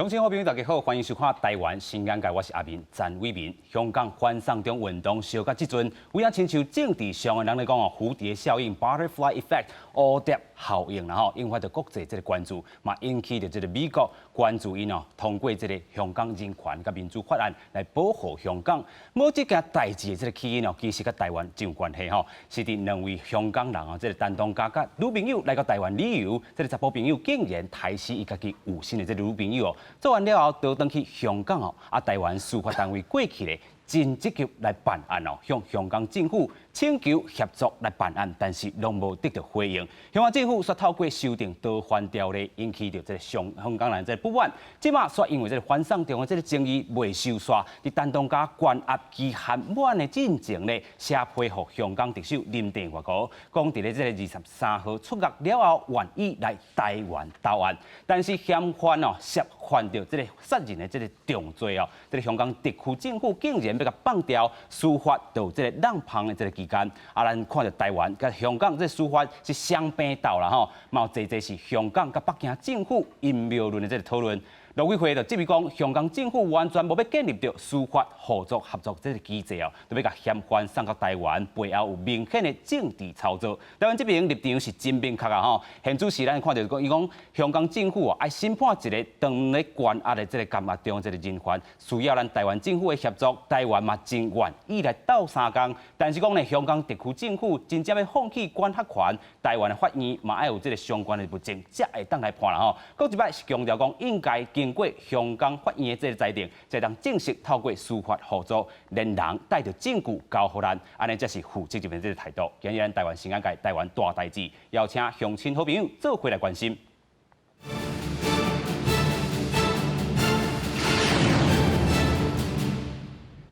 鄉親好朋友大家好，歡迎收看《台灣新眼界》，我是阿明詹偉民。香港反送中運動燒到這陣，有影親像政治上的人咧講哦，蝴蝶效應（butterfly effect）蝴蝶效應啦吼，引發著國際這个關注，嘛引起著這个美國關注𪜶哦，通過這个香港人權佮民主法案來保護香港。無這件代誌的這个起因哦，其實佮台灣真有關係吼，是佇兩位香港人哦，這个陳東嘉佮女朋友來到台灣旅遊，這个查埔朋友竟然刣死伊家己有心的這个女朋友哦。做完了後，逃轉去香港哦，啊，台灣司法單位過去咧，真積極來辦案哦，向香港政府請求協助來辦案，但是攏無得著回應。香港政府煞透過修訂逃犯條例，引起著這个香港人這个不滿。這馬煞因為這个反送中的這个爭議未收煞，佇陳東嘉關押期限滿的進前咧，寫批予香港特首林鄭月娥，講佇咧這个23號出獄了後，願意來台灣投案。但是嫌犯哦，涉犯著這个殺人的這个重罪哦，這个香港特區政府竟然欲共放掉，司法就有這个漏縫的這个期間，啊，咱看著台灣佮香港這司法是雙邊鬥啦吼，嘛有濟濟是香港佮北京政府陰謀論的這个討論。陸委會就質疑講，香港政府完全無欲建立著司法互助合作這个機制哦，就欲共嫌犯送到台灣，背後有明顯的政治操作。台灣這邊立場是真明確啊吼，現主時咱看著講，伊講香港政府哦，愛審判一个當咧關押的這个監獄中這个人犯，需要咱台灣政府的協助，台灣嘛真願意來鬥相共。但是講呢，香港特區政府真正欲放棄管轄權，台灣的法院嘛愛有這个相關的物證，才會當來判啦吼。閣一擺是強調講，應該經過香港法院的這个裁定，才當正式透過司法互助，連人帶著證據交予咱，按呢才是負責任的這个態度。今日咱台灣新眼界，台灣大代誌，邀請鄉親好朋友做伙來關心。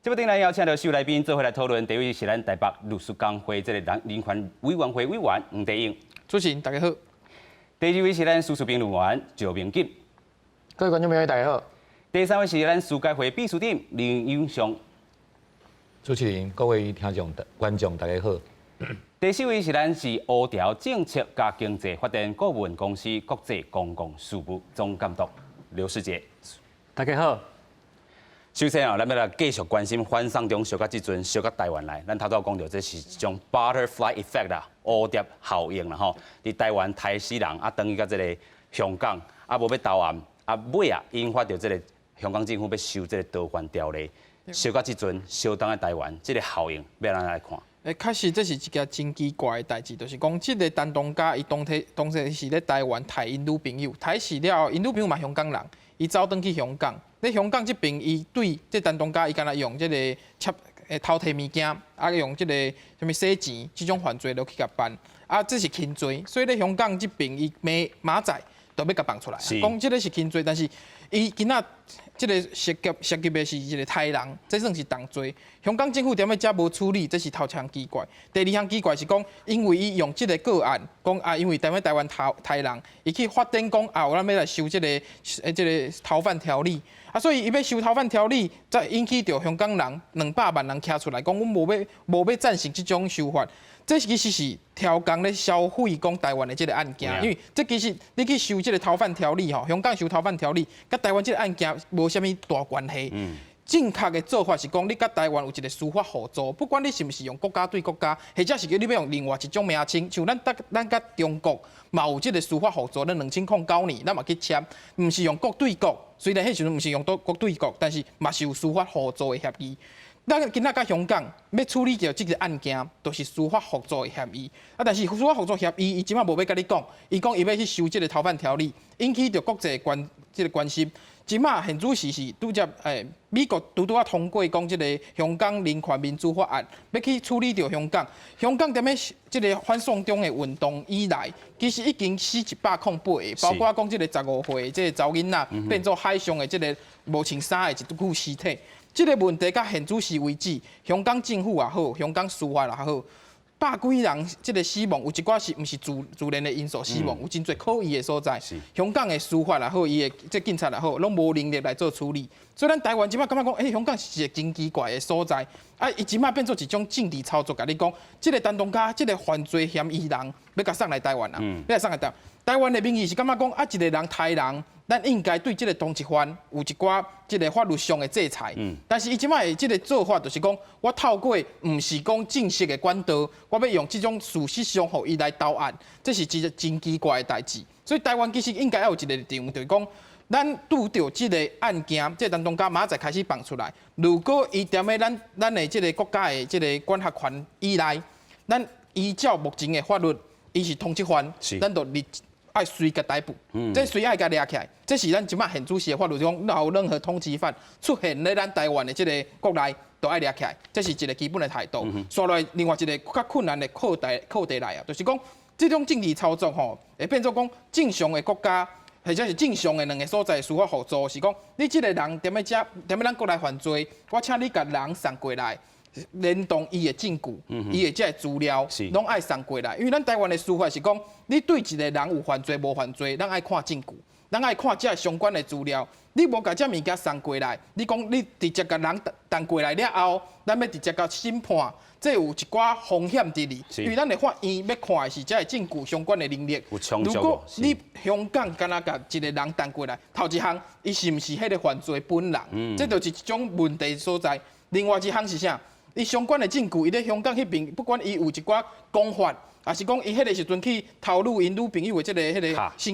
這部頂來邀請著四位來賓做伙來討論。第一位是咱台北律師公會這个人權委員會委員黃帝勇。主持人大家好。第二位是咱時事評論員趙明錦。各位觀眾朋友大家好。第三位是咱司改會秘書長林永祥。主持人、各位聽眾、觀眾大家好。第四位是咱是烏條政策佮經濟發展顧問公司國際公共事務總監督劉世杰。大家好。首先啊，咱欲來繼續關心反送中燒到這陣，燒到台灣來。咱頭拄講著，這是一種 butterfly effect 啦，蝴蝶效應啦吼。佇台灣刣死人啊，轉去到這个香港啊，無欲投案啊，尾啊引發著這个香港政府欲修這个逃犯條例，燒到這陣，燒轉來台灣，這个效應欲按怎來看？欸，確實這是一件真奇怪的代誌，就是講這个陳東嘉伊當初當時是咧台灣刣𪜶女朋友，刣死了後，𪜶女朋友嘛香港人，伊走轉去香港。咧香港這邊，伊對這陳東嘉，伊敢若用這个竊偷提物件，啊用這个啥物洗錢這種犯罪落去共辦，啊這是輕罪，所以咧香港這邊伊明仔載就欲共放出來，講這个是輕罪，但是伊今仔這个涉及的是一个刣人，這算是重罪。香港政府踮咧遮無處理，這是頭一項奇怪。第二項奇怪是講，因為伊用這个個案，講啊，因為踮咧台灣刣刣人，伊去發展講啊，咱欲來修這个逃犯條例。啊，所以伊欲修逃犯條例，才引起著香港人200萬人徛出來，講阮無欲贊成這種修法。這其實是刁工咧銷毀講台灣的這个案件，因為這其實你去修這个逃犯條例吼，香港修逃犯條例，佮台灣這个案件無啥物大關係。正確的做法是講，你佮台灣有一个司法互助，不管你是毋是用國家對國家，或者是叫你欲用另外一種名稱，像咱佮中國嘛有這个司法互助，咱2009年咱嘛去簽，毋是用國對國，雖然彼時陣毋是用國對國，但是嘛是有司法互助的協議。咱今仔佮香港欲處理著這个案件，就是司法互助的協議。啊，但是司法互助協議，伊這馬無欲佮你講，伊講伊欲去修這个逃犯條例，引起著國際關這个關心。這馬現主時是拄則美國拄拄仔通過講這个香港人權民主法案，欲去處理著香港。香港踮咧這个反送中的運動以來，其實已經死108個，包括講這个15歲這个查某囡仔變做海上的這个無穿衫的一具屍體。這个問題到現主時為止，香港政府也好，香港司法也好，百幾人這个死亡，有一寡是毋是自然的因素死亡，有真濟可疑的所在。香港的司法也好，伊的這警察也好，攏無能力來做處理。所以咱台灣這馬感覺講，欸，香港是一个真奇怪的所在。啊，伊這馬變做一種政治操作，共你講，這个陳東嘉，這个犯罪嫌疑人，欲共送來台灣啊，欲共送來台灣。台灣的民意是感覺講，啊，一个人刣人，咱應該對這个通緝犯有一寡這个法律上的制裁。但是伊這擺的這个做法，就是講我透過毋是講正式的管道，我欲用這種事實上予伊來投案，這是一个真奇怪的代誌。所以台灣其實應該要有一个立場，就是講咱拄著這个案件，這个陳東家明仔載開始放出來。如果伊踮咧咱的這个國家的這个管轄權以內，咱依照目前的法律，伊是通緝犯，咱就立愛隨共逮捕，這隨愛共掠起來，這是咱這擺現主時的法律講，若有任何通緝犯出現咧咱台灣的這个國內，都愛掠起來，這是一个基本的態度。紲落來另外一个較困難的課題來啊，就是講這種政治操作吼，會變做講正常的國家，或者是正常的兩个所在司法互助，是講你這个人踮咧遮，踮咧咱國內犯罪，我請你共人送過來，連同伊的證據，伊的這个資料，攏愛送過來。因為咱台灣的司法是講，你對一个人有犯罪無犯罪，咱愛看證據，咱愛看這相關的資料。你無共這物件送過來，你講你直接共人帶過來了後，咱欲直接共審判，這有一寡風險佇裡。因為咱的法院欲看的是這个證據相關的能力。如果你香港敢若共一个人帶過來，頭一項，伊是毋是彼个犯罪本人？這就是一種問題所在。另外一項是啥？伊相關的證據，伊咧香港彼邊，不管伊有一寡講法，抑是講伊彼个時陣去偷擄𪜶女朋友的這个彼个信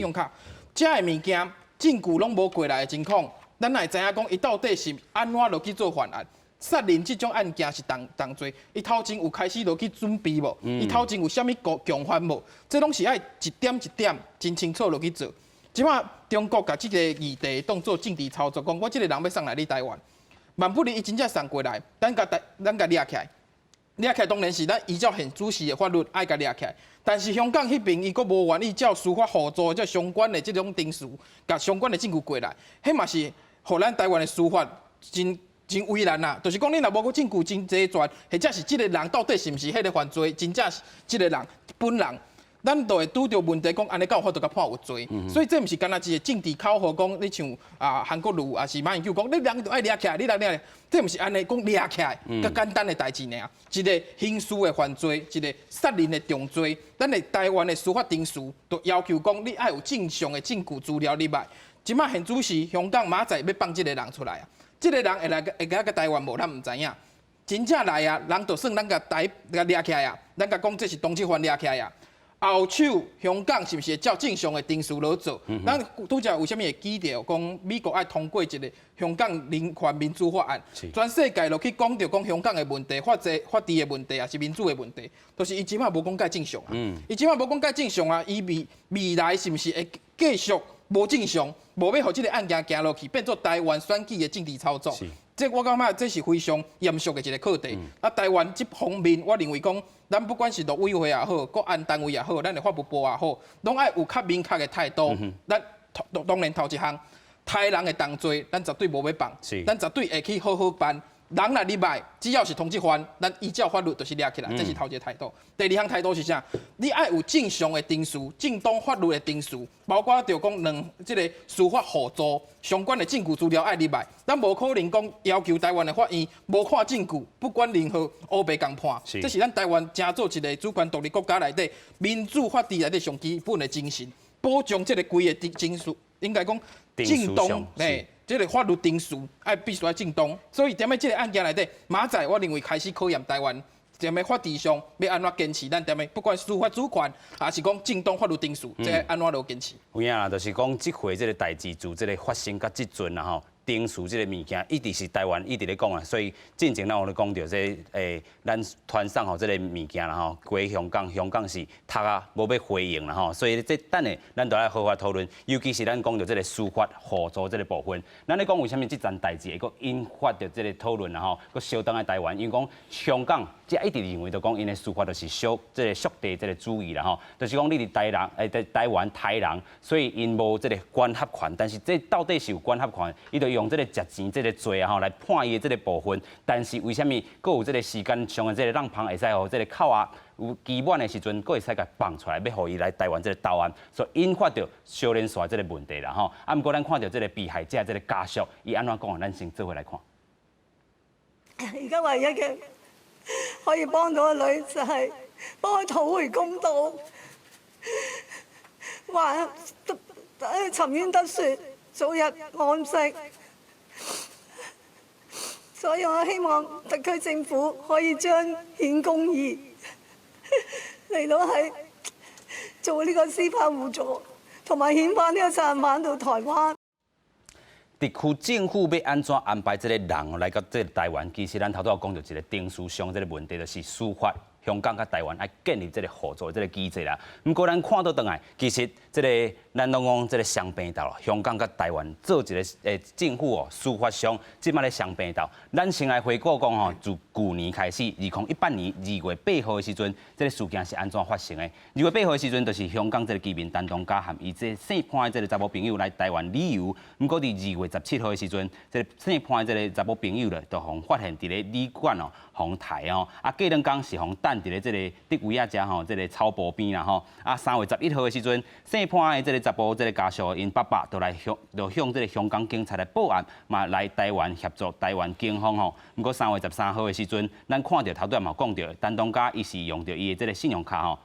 用卡，這个物件證據攏無過來的情況，咱哪會知影講伊到底是按怎落去做犯案？殺人這種案件是重罪，伊頭前有開始落去準備無？伊頭前有啥物共犯無？這攏是愛一點一點真清楚落去做。這擺中國共這个議題當做政治操作，講我這个人欲送來你台灣。萬不利伊真正送過來，咱共掠起來，掠起來當然是咱依照現主時的法律愛共掠起來。但是香港彼邊伊閣無願意照司法互助這相關的這種程序，共相關的證據過來，彼嘛是予咱台灣的司法真真為難啦。就是講你若無閣證據真齊全，或者是這个人到底是毋是彼个犯罪，真正是這个人本人。咱就會拄著問題，講按呢敢有法度共判有罪，所以這毋是干焦一个政治口號，講你像啊韓國瑜，抑是馬英九講，你人就愛掠起來，你人掠，這毋是按呢講掠起來，較簡單的代誌爾。一个刑事的犯罪，一个殺人的重罪，咱的台灣的司法程序就要求講，你愛有正常的證據資料入來。這擺現主時香港明仔載欲放這个人出來啊，這个人會來會來個台灣無？咱毋知影。真正來啊，人就算咱共逮共掠起來啊，咱共講這是通緝犯掠起來啊。後手香港是毋是會照正常的程序來做？咱拄才為啥物會記著講美國愛通過一个香港人權民主法案？全世界落去講著講香港的問題、法治的問題，抑是民主的問題，就是伊這擺無講蓋正常啊。伊這擺無講蓋正常啊，伊未來是毋是會繼續無正常，無欲予這个案件行落去，變做台灣選舉的政治操作？這我感覺這是非常嚴肅的一个課題。啊，台灣這方面，我認為講，咱不管是陸委會也好，國安單位也好，咱的法務部也好，攏愛有較明確的態度。咱當然頭一項，殺人的重罪，咱絕對無欲放，咱絕對會去好好辦。人若入來，只要是通緝犯，咱依照法律就是掠起來，這是頭一个態度。第二項態度是啥？你愛有正常的程序，正當法律的程序，包括著講兩這个司法互助相關的證據資料愛入來。咱無可能講要求台灣的法院無看證據，不管任何烏白共判。這是咱台灣成做一个主權獨立國家內底民主法治內底上基本的精神，保障這个規个程序，應該講正當嘿。這个法律程序愛必須愛正當，所以踮咧這个案件內底，明仔載我認為開始考驗台灣踮咧法治上欲按怎堅持，咱踮咧不管司法主權，抑是講正當法律程序，這个按怎來堅持？有影啦，就是講這回這个代誌自這个發生到這陣啦吼。程序這个物件一直是台灣一直咧講啊，所以進前咱有咧講著這咱傳送予這个物件啦吼，過香港，香港是讀啊無欲回應啦吼，所以這等下咱都愛好好討論，尤其是咱講著這个司法互助這个部分，咱咧講為啥物這層代誌會閣引發著這个討論啦吼，閣相當來台灣，因為講香港這一直認為就講𪜶的司法就是小這个屬地這个主義啦吼，就是講你佇台人佇台灣殺人，所以𪜶無這个管轄權，但是這到底是有管轄權，伊就用這个食錢這个罪啊吼來判伊的這个部分，但是為啥物閣有這个時間上的這个漏縫會使予這个扣押有期滿的時陣，閣會使共放出來，欲予伊來台灣這个投案，所以引發著相連紲這个問題啦吼。啊，毋過咱看著這个被害者這个家屬，伊按怎講？咱先做伙來看。而家唯一嘅可以幫到個女就係幫佢討回公道，還沉冤得雪，早日安息。所以我希望特區政府可以彰顯公義，嚟到係做呢個司法互助，同埋遣返呢個殺人犯到台灣。特區政府欲按怎安排這个人來到這个台灣？其實咱頭拄仔講著一個程序上這个問題，就是司法香港佮台灣愛建立這个合作這个機制啦。毋過咱看倒轉來，其實這个咱攏講這个雙邊鬥，香港佮台灣做一个政府哦，司法上這擺咧雙邊鬥。咱先來回顧講吼，自舊年開始，2018年2月8號的時陣，這个事件是按怎發生的？2月8號的時陣，就是香港這个居民陳同佳和伊這姓潘的這个查某朋友來台灣旅遊。毋過佇2月17號的時陣，這个姓潘的這个查某朋友咧，就予發現佇咧旅館哦，予刣哦。啊，過兩工是予擲佇咧這个竹圍仔遮吼，這个草埔邊啦吼。啊，3月11號的時陣，姓潘的這个查埔這个家屬𪜶爸爸就來向就向這个香港警察來報案，嘛來台灣協助台灣警方吼。毋過3月13號的時陣，咱看著頭拄仔嘛講著，陳同佳伊是用著伊的這个信用卡吼，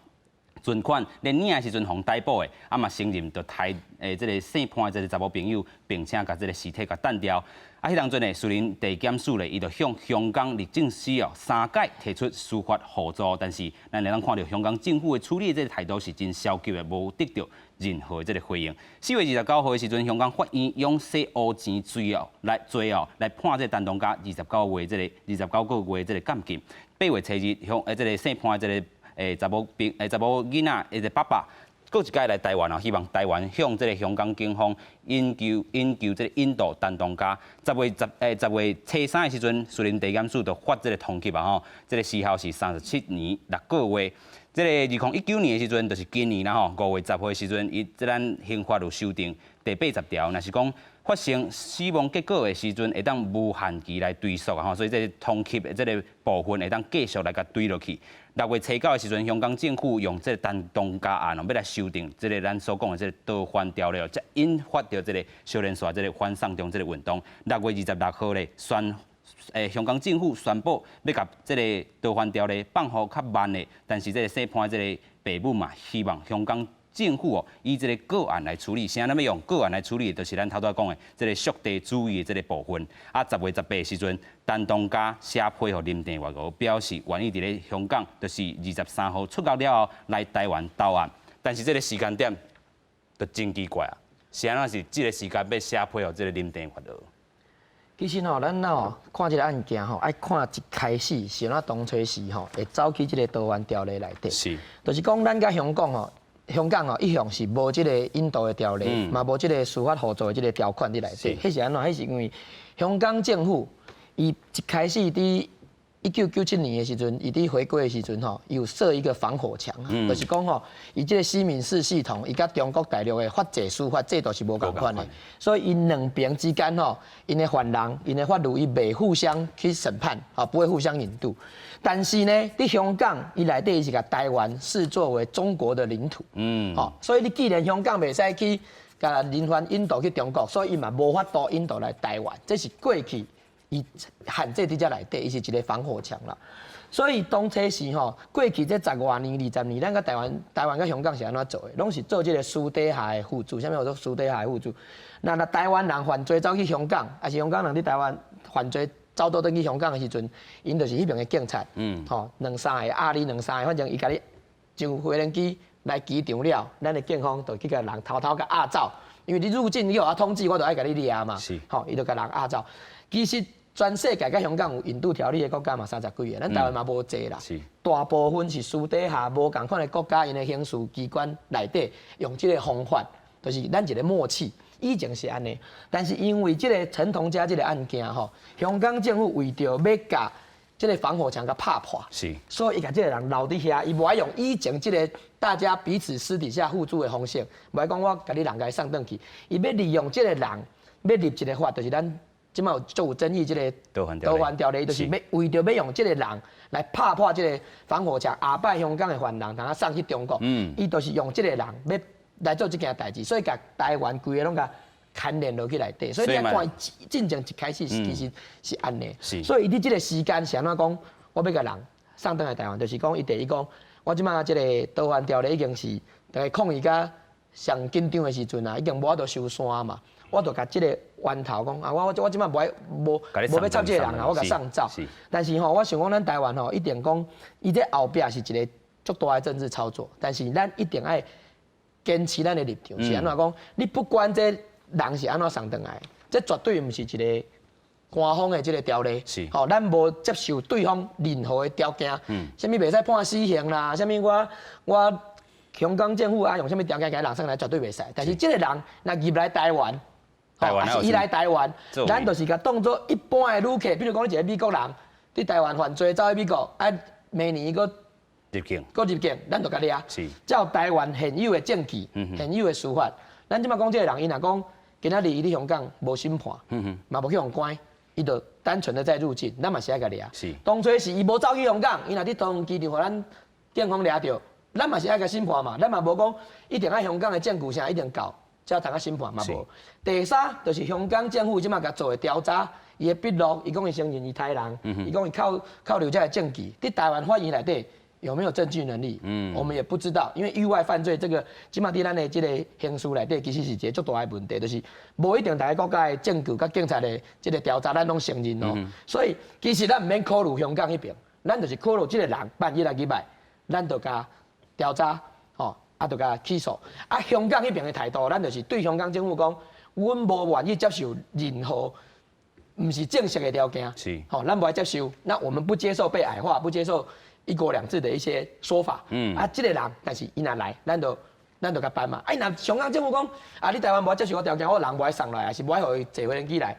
存款咧領的時陣予逮捕的，啊嘛承認就刣這个姓潘的這个查某朋友，並且共這个屍體共擲掉。啊，彼當陣呢，士林地檢署咧，伊就向香港律政司哦三擺提出司法互助，但是咱會當看著香港政府的處理這个態度是真消極的，無得著任何的這个回應。4月29號的時陣，香港法院用洗烏錢罪哦來罪哦來判這个陳同佳29月這个29個月這个監禁。8月初2，向這个姓潘的這个查某朋查某囡仔的爸爸，閣一擺來台灣哦，希望台灣向這个香港警方引咎引咎這个引渡陳同佳。10月初3的時陣，士林地檢署就發這个通緝啊吼，這个時效是37年6個月。這个2019年的時陣，就是今年啦吼，5月10號的時陣，伊這咱刑法有修訂第80條，若是講發生死亡結果的時陣，會當無限期來追訴啊吼，所以這个通緝的這个部分會當繼續來共追落去。6月初9的時陣，香港政府用這个陳同佳案哦，欲來修訂這个咱所講的這个逃犯條例，才引發著這个小連紲這个反送中這个運動。6月26號咧，香港政府宣布欲共這个逃犯條例放予較慢的，但是這个姓潘這个爸母嘛，希望香港政府哦，以這个個案來處理，啥物欲用個案來處理，就是咱頭拄仔講的這个屬地主義的這个部分。啊，10月18時陣，陳同佳寫批予林鄭月娥，表示願意佇咧香港，就是23號出獄了後來台灣投案。但是這个時間點就真奇怪啊，是按怎是這个時間欲寫批予這个林鄭月娥？其實吼，咱吼看這个案件吼，愛看一開始是按怎當初時吼會走去這个逃犯條例內底。就是講咱佮香港吼，香港吼一向是無這个引渡的條例，嘛無這个司法互助的這个條款佇內底。彼是按怎？彼是因為香港政府伊一開始佇1997年的時陣，伊佇回歸的時陣吼，伊有設一個防火牆，就是講吼，伊這个西敏寺系統，伊佮中國大陸的法制司法制度是無仝款的，所以𪜶兩邊之間吼，𪜶的犯人，𪜶的法律，伊袂互相去審判，啊，不會互相引渡。但是呢，佇香港，伊內底是共台灣視作為中國的領土，吼，所以你既然香港袂使去共人犯引渡去中國，所以伊嘛無法度引渡來台灣，這是過去。伊限制佇遮內底，伊是一个防火牆啦。所以當初時吼，過去這十外年、20年，咱佮台灣、台灣佮香港是按怎做的？攏是做這个私底下的互助。啥物叫做私底下的互助？那若台灣人犯罪走去香港，抑是香港人佇台灣犯罪走倒轉去香港的時陣，𪜶就是彼爿的警察，吼，兩三个押你兩三个，反正伊共你上飛行機來機場了，咱的警方就去共人偷偷共押走，因為你入境你予我通知，我就愛共你掠嘛。吼，伊就共人押走。其實全世界佮香港有引渡條例的國家嘛三十幾个，咱台灣嘛無濟啦。大部分是私底下無仝款的國家，𪜶的刑事機關內底用這个方法，就是咱一个默契。以前是按呢，但是因為這个陳同佳這个案件吼，香港政府為著欲共這个防火牆共拍破，所以伊共這个人留佇遐，伊無愛用以前這个大家彼此私底下互助的方式，無愛講我共你人共伊送轉去，伊欲利用這个人，欲立一个法，就是咱這擺有足有爭議這个逃犯條例，就是欲為著欲用這个人來拍破這个防火牆，後擺香港的犯人通通送去中國，伊就是用這个人欲來做這件代誌，所以共台灣規个攏共牽連落去內底，所以你看進前一開始其實是按呢，所以伊佇這个時間是按怎講？我欲共人送轉來台灣，就是講伊第一講，我這擺這个逃犯條例已經是大概抗議甲上緊張的時陣啊，已經無法度收山嘛，我就共這个源頭講啊，我這擺無愛無欲插這个人啊，我共送走。但是吼，我想講咱台灣吼，一定講伊這後壁是一个足大的政治操作，但是咱一定愛堅持咱的立場，是按怎講？你不管這人是按怎送轉來，這絕對毋是一个官方的這个條例。吼，咱無接受對方任何的條件。啥物袂使判死刑啦，啥物我香港政府啊用啥物條件共人送來，絕對袂使。但是這个人若入來台灣，台是伊來台灣，咱就是共當做一般的旅客，比如講你一个美國人佇台灣犯罪走去美國，啊，明年閣入境，閣入境，咱就共掠。照台灣現有的證據，現有的司法，咱這擺講這个人，伊若講今仔日伊佇香港無審判，嘛無去予關，伊就單純的再入境，咱嘛是愛共掠。當初是伊無走去香港，伊若佇桃園機場予咱警方掠著，咱嘛是愛共審判嘛，咱嘛無講一定愛香港的證據啥一定夠，才通去審判嘛無。第三就是香港政府這擺共做的調查，伊的筆錄，伊講伊承認伊刣人，伊講伊扣留這个證據，佇台灣法院內底有沒有證據能力？我們也不知道，因為域外犯罪這个，這擺佇咱的這个刑事內底，其實是一个足大的問題，就是無一定逐个國家的證據佮警察的這个調查，咱攏承認哦。所以其實咱毋免考慮香港彼邊，咱就是考慮這个人萬一來入來，咱就共調查，吼，啊，就共起訴。啊，香港彼邊的態度，咱就是對香港政府講，阮無願意接受任何毋是正式的條件，吼，咱無愛接受。那我們不接受被矮化，不接受一國兩制的一些說法。啊，這个人，但是伊若來，咱就共辦嘛。啊，若香港政府講，啊，你台灣無愛接受我條件，我人無愛送來，抑是無愛予伊坐飛機來，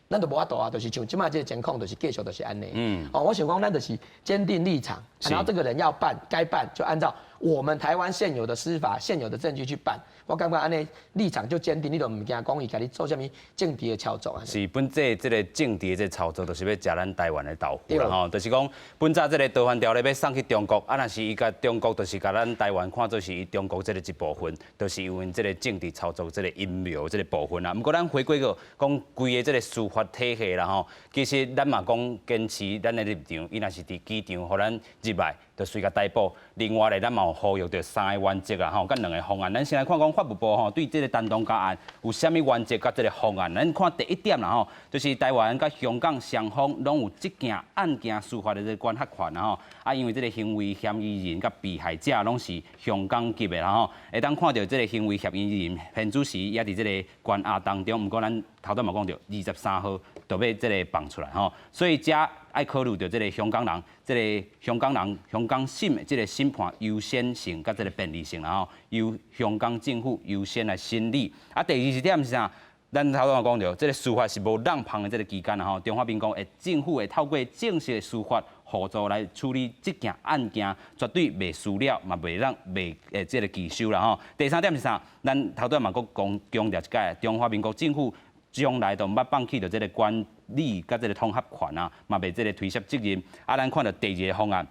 咱就無法度啊，就是像這擺這个情況，就是繼續就是按呢。哦，我想講，咱就是堅定立場，然後這個人要辦，該辦就按照我們台灣現有的司法、現有的證據去辦。我感覺按呢立場就堅定，你就毋驚講伊共你做啥物政治的操作。是，本這這个政治的這个操作，就是欲食咱台灣的豆腐啦吼。就是講，本早這个逃犯條例欲送去中國，啊，若是伊共中國，就是共咱台灣看做是伊中國這个一部分，就是因為這个政治操作這个陰謀這个部分啦。毋過咱回歸過講規个這个司法體系啦吼，其實咱嘛講堅持咱的立場，伊若是佇機場予咱入來，就隨共逮捕。另外咧，咱嘛有呼籲著三个原則啊吼，佮兩个方案。咱先來看講法務部吼對這个陳東家案有啥物原則佮這个方案。咱看第一點啦吼，就是台灣佮香港雙方攏有這件案件司法的這个管轄權啦吼。啊，因為這个行為嫌疑人佮被害者攏是香港籍的啦吼，會當看著這个行為嫌疑人現此時也佇這个關押當中。毋過咱頭拄嘛講著，23號就欲這个放出來吼，所以遮愛考慮著這个香港人，這个香港人香港審的這个審判優先性佮這个便利性啦吼，由香港政府優先來審理。啊，第二點是啥？咱頭拄講著，這个司法是無挵芳的這个期間啦吼。中華民國的政府會透過正式的司法互助來處理這件案件，絕對袂私了，嘛袂讓袂會這个拒收啦吼。第三點是啥？咱頭拄嘛閣講強調一擺，中華民國政府從來都毋捌放棄著這个管理佮這个統轄權啊，嘛袂這个推卸責任。啊，咱看著第二个方案，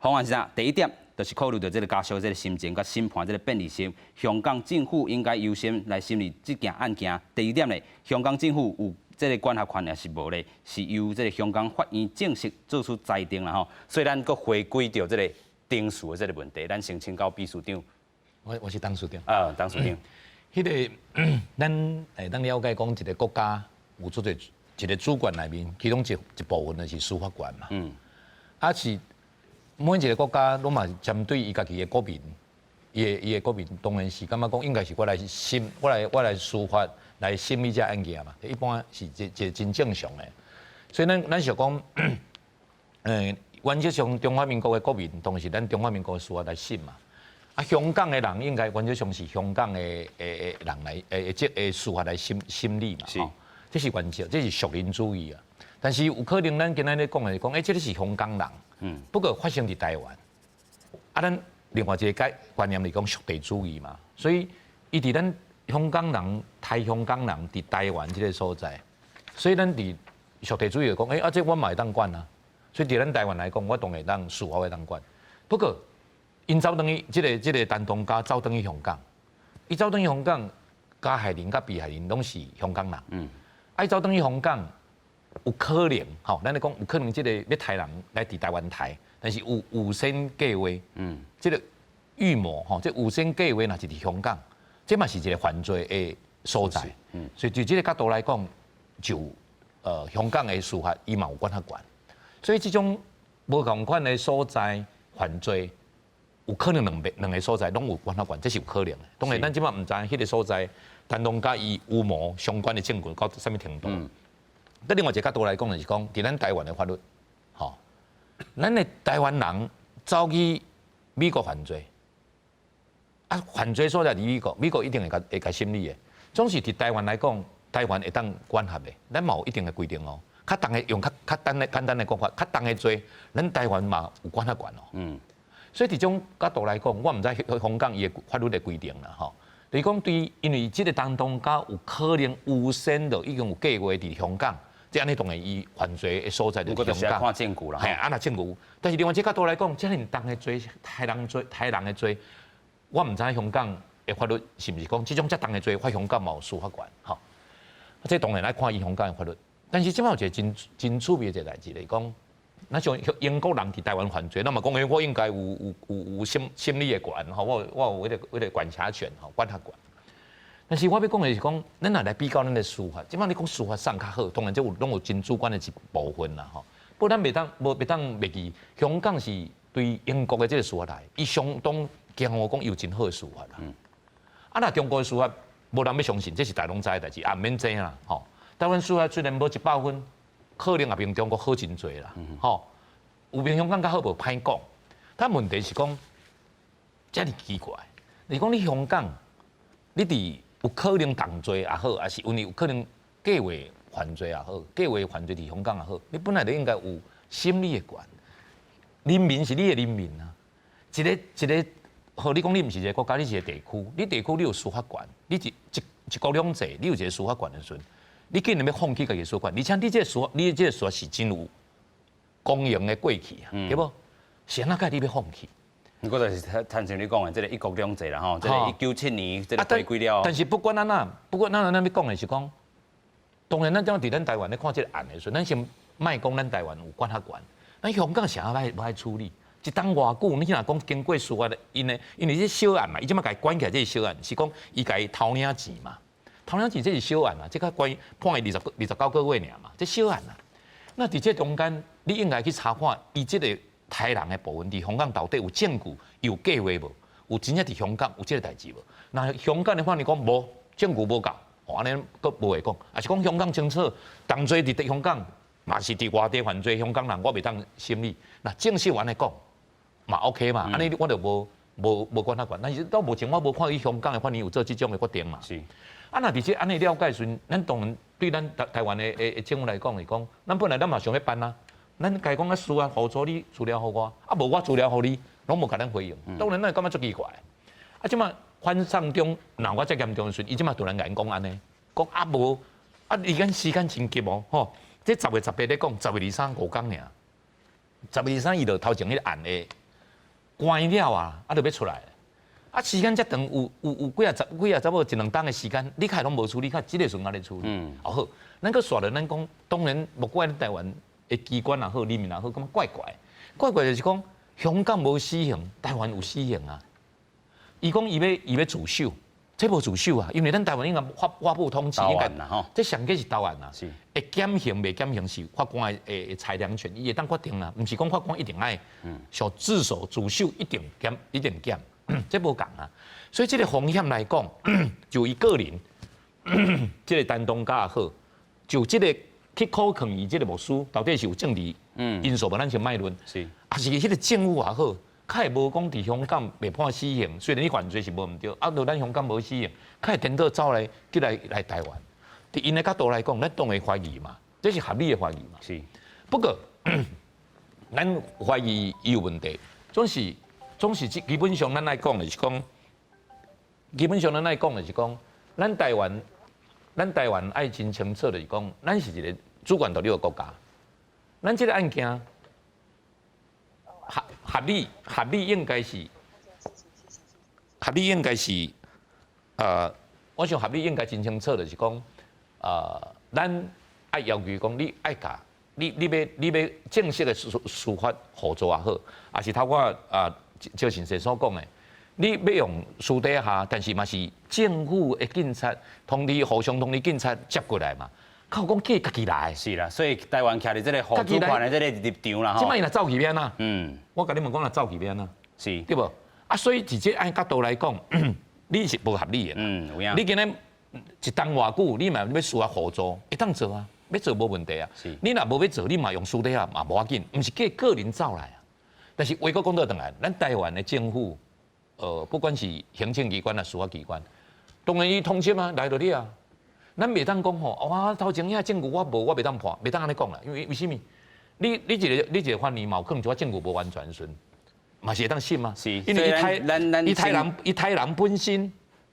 方案是啥？第一點就是考慮著這个家屬這个心情佮審判這个便利性，香港政府應該優先來審理這件案件。第二點咧，香港政府有這个管轄權抑是無咧，是由這个香港法院正式做出裁定啦吼。所以咱閣回歸著這个程序的這个問題，咱先請教秘書長。我是董事長。啊，董事長。彼个咱會當了解講一个國家有足濟一个主權內面，其中一部分就是司法權嘛。啊是每一个國家攏嘛針對伊家己的國民，伊的國民當然是感覺講應該是我來審，我來司法來審理這案件嘛。一般是這這真正常的。所以咱想講，原則上中華民國的國民，當然是咱中華民國的司法來審嘛。啊，香港的人應該原則上是香港的人來這个司法來審理嘛，吼，這是原則，這是屬人主義啊。但是有可能咱今仔咧講的是講，這个是香港人，不過發生佇台灣。啊，咱另外一个觀念是講屬地主義嘛，所以伊佇咱香港人，刣香港人佇台灣這个所在，所以咱佇屬地主義講，啊，這我嘛會當管啊。所以佇咱台灣來講，我當然會當司法會當管。不過，𪜶走轉去，這个陳東家走轉去香港，伊走轉去香港，加害人佮被害人攏是香港人。啊，伊走轉去香港，有可能，吼，咱咧講有可能這个欲刣人來佇台灣刣，但是有預先計劃。這个預謀吼，這預先計劃若是佇香港，這嘛是一個犯罪的所在。所以就這個角度來講，就香港的司法伊嘛有管轄權。所以這種無仝款的所在犯罪，有可能兩邊兩个所在攏有管轄權，這是有可能的。當然，咱這擺毋知彼个所在，陳東家伊有無相關的證據到啥物程度。但另外一个角度來講，就是講，佇咱台灣的法律，吼，咱的台灣人走去美國犯罪，啊，犯罪所在佇美國，美國一定會共會共審理的。總是佇台灣來講，台灣會當管轄的，咱嘛有一定的規定哦。較重的用較較單的簡單的講法，較重的罪，咱台灣嘛有管轄權哦。所以佇這種角度來講，我毋知香港伊的法律的規定啦，吼。就是講對，因為這個陳東家有可能預先就已經有計劃佇香港，這按呢當然伊犯罪的所在就香港。看證據啦。嘿，啊若證據，但是另外這角度來講，遮爾重的罪，殺人罪、殺人的罪，我毋知香港的法律是毋是講這種遮重的罪，法香港嘛有司法權，吼。啊，這當然愛看伊香港的法律。但是這擺有一个真真趣味的一个代誌，就是講，若像英國人佇台灣犯罪，咱嘛講欸，我應該有有有有審審理的權，吼，我我有彼个彼个管轄權，吼，管轄權。但是我欲講的是講，咱若來比較咱的司法，這擺你講司法啥較好，當然這有攏有真主觀的一部分啦，吼。不過咱袂當無袂當袂記，香港是對英國的這个司法來，伊相當驕傲講伊有真好的司法啦。啊，若中國的司法無人欲相信，這是大家攏知的代誌，也毋免爭啦，吼。台灣司法雖然無一百分，可能也比中國好真濟啦，吼。有比香港較好無歹講，但問題是講，遮爾奇怪，你講你香港，你佇有可能同罪也好，抑是因為有可能計劃犯罪也好，計劃犯罪佇香港也好，你本來就應該有審理的權。人民是你的人民啊，一个一个，好，你講你毋是一个國家，你是一个地區，你地區你有司法權，你一一一國兩制，你有一个司法權的時陣，你竟然欲放棄家己司法權，而且你這个司法，你這个司法是真有光榮的過去啊，對無？是按怎解你欲放棄？毋過就是親像你講的，這个一國兩制啦吼，這个197年這个回歸了。但是不管按怎，不管按怎，咱欲講的是講，當然咱這佇咱台灣咧看這个案的時陣，咱先莫講咱台灣有管轄權，咱香港是按怎欲愛處理？一冬偌久，你若講經過司法的，𪜶的因為這小案嘛，伊這擺共伊管起來，這是小案，是講伊共伊偷領錢嘛，偷領錢這是小案啊，這較關判伊二十29個月爾嘛，這小案啊。那佇這中間，你應該去查看伊這个殺人的部分，佇香港到底有證據、有計劃無？有真正佇香港有這个代誌無？若香港的法院講無證據無夠，按呢閣無話講，抑是講香港清楚，同罪佇香港嘛是佇外地犯罪，香港人我袂當審理。若正式按呢講嘛 OK 嘛，按呢我就無無無管轄權。但是到目前我無看伊香港的法院有做這種的決定嘛。啊，若佇這按呢了解時陣，咱當然對咱台台灣的的的政府來講是講，咱本來咱嘛想欲辦啊，咱共伊講啊，司法互助你資料予我，啊無我資料予你，攏無共咱回應。當然咱會感覺足奇怪。啊，這擺反送中鬧甲遮嚴重的時陣，伊這擺突然共𪜶講按呢，講啊無，啊伊間時間真急哦，吼，這10月18咧講，10月23五工爾，10月23伊就頭前彼个案的關了啊，啊就欲出來。啊，時間遮長，有有有幾啊十幾啊，差不多一兩冬的時間，你較會攏無處理，較這个時陣才咧處理。哦好，咱閣煞落，咱講，當然，無管咱台灣的機關也好，人民也好，感覺怪怪，怪怪就是講，香港無死刑，台灣有死刑啊。伊講伊欲伊欲自首，這無自首啊，因為咱台灣應該法法部通緝，應該這上過是投案啊。會減刑袂減刑是法官的的裁量權，伊會當決定啦，毋是講法官一定愛像自首自首一定減一定減。這無仝啊，所以這个風險來講，就伊個人，這个陳東家也好，就這个去苦勸伊這个牧師，到底是有政治因素無？咱先莫論。抑是彼个政府也好，較會無講佇香港袂判死刑，雖然你犯罪是無毋對，啊，若咱香港無死刑，較會顛倒走來去來來台灣。佇𪜶的角度來講，咱當然會懷疑嘛，這是合理的懷疑嘛。不過，咱懷疑伊有問題，總是。總是基本上，咱愛講的是講，基本上咱愛講的是講，咱台灣，咱台灣愛真清楚的是講，咱是一个主權獨立的國家。咱這个案件合合理合理應該是合理應該是，我想合理應該真清楚的是講，咱愛要求講你愛共你你欲你欲正式的司司法互助也好，抑是透過啊。趙先生所講的，你欲用私底下，但是嘛是政府的警察通知，互相通知警察接過來嘛。靠講叫家己來。是啦，所以台灣徛佇這個護主權的這個立場啦，吼。這擺伊若走去欲按怎？我共你問講若走去欲按怎？對無？啊，所以佇這按角度來講，你是無合理的。有影。你今仔一冬偌久，你嘛欲司法互助，會當做啊，欲做無問題啊。你若無欲做，你嘛用私底下嘛無要緊，毋是叫個人走來啊。但是話閣講倒轉來，咱台灣的政府，不管是行政機關啊、司法機關，當然伊通緝啊，來就你啊。咱袂當講吼，哇，頭前遐證據我無，我袂當判，袂當按呢講啦。因為為啥物？你一個犯人嘛有可能一寡證據無完全順，嘛是會當審啊。因為伊刣人本身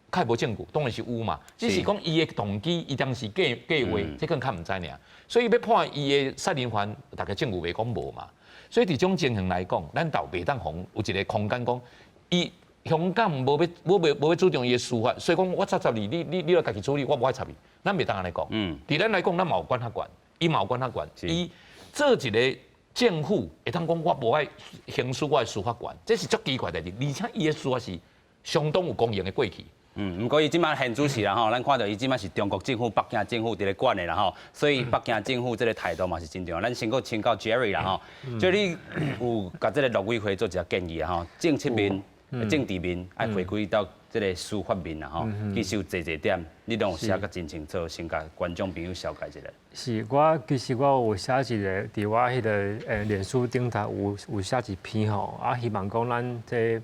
較無證據，當然是有嘛。只是講伊的動機，伊當時計劃，這可能較毋知爾。所以欲判伊的殺人犯，大家證據袂講無嘛。所以佇這種情形來講，咱倒袂當予有一個空間講，伊香港無欲主張伊的司法，所以講我插插你，你來家己處理，我無愛插你，咱袂當按呢講。佇咱來講，咱嘛有管轄權，伊嘛有管轄權。伊做一個政府會當講我無愛行使我的司法權，這是足奇怪代誌。而且伊的司法是相當有公認的過去。毋過伊這擺現主時啦吼，咱看著伊這擺是中國政府、北京政府佇咧管的啦吼，所以北京政府這個態度嘛是真重要。咱先閣請教 Jerry 啦吼，就你有共這個陸委會做一個建議啊吼，政策面、政治面愛回歸到這個司法面啦吼，其實有濟濟點，你攏有寫甲真清楚，先共觀眾朋友紹介一下。是，我其實我有寫一個，佇我彼個臉書頂頭有寫一篇吼，啊，希望講咱這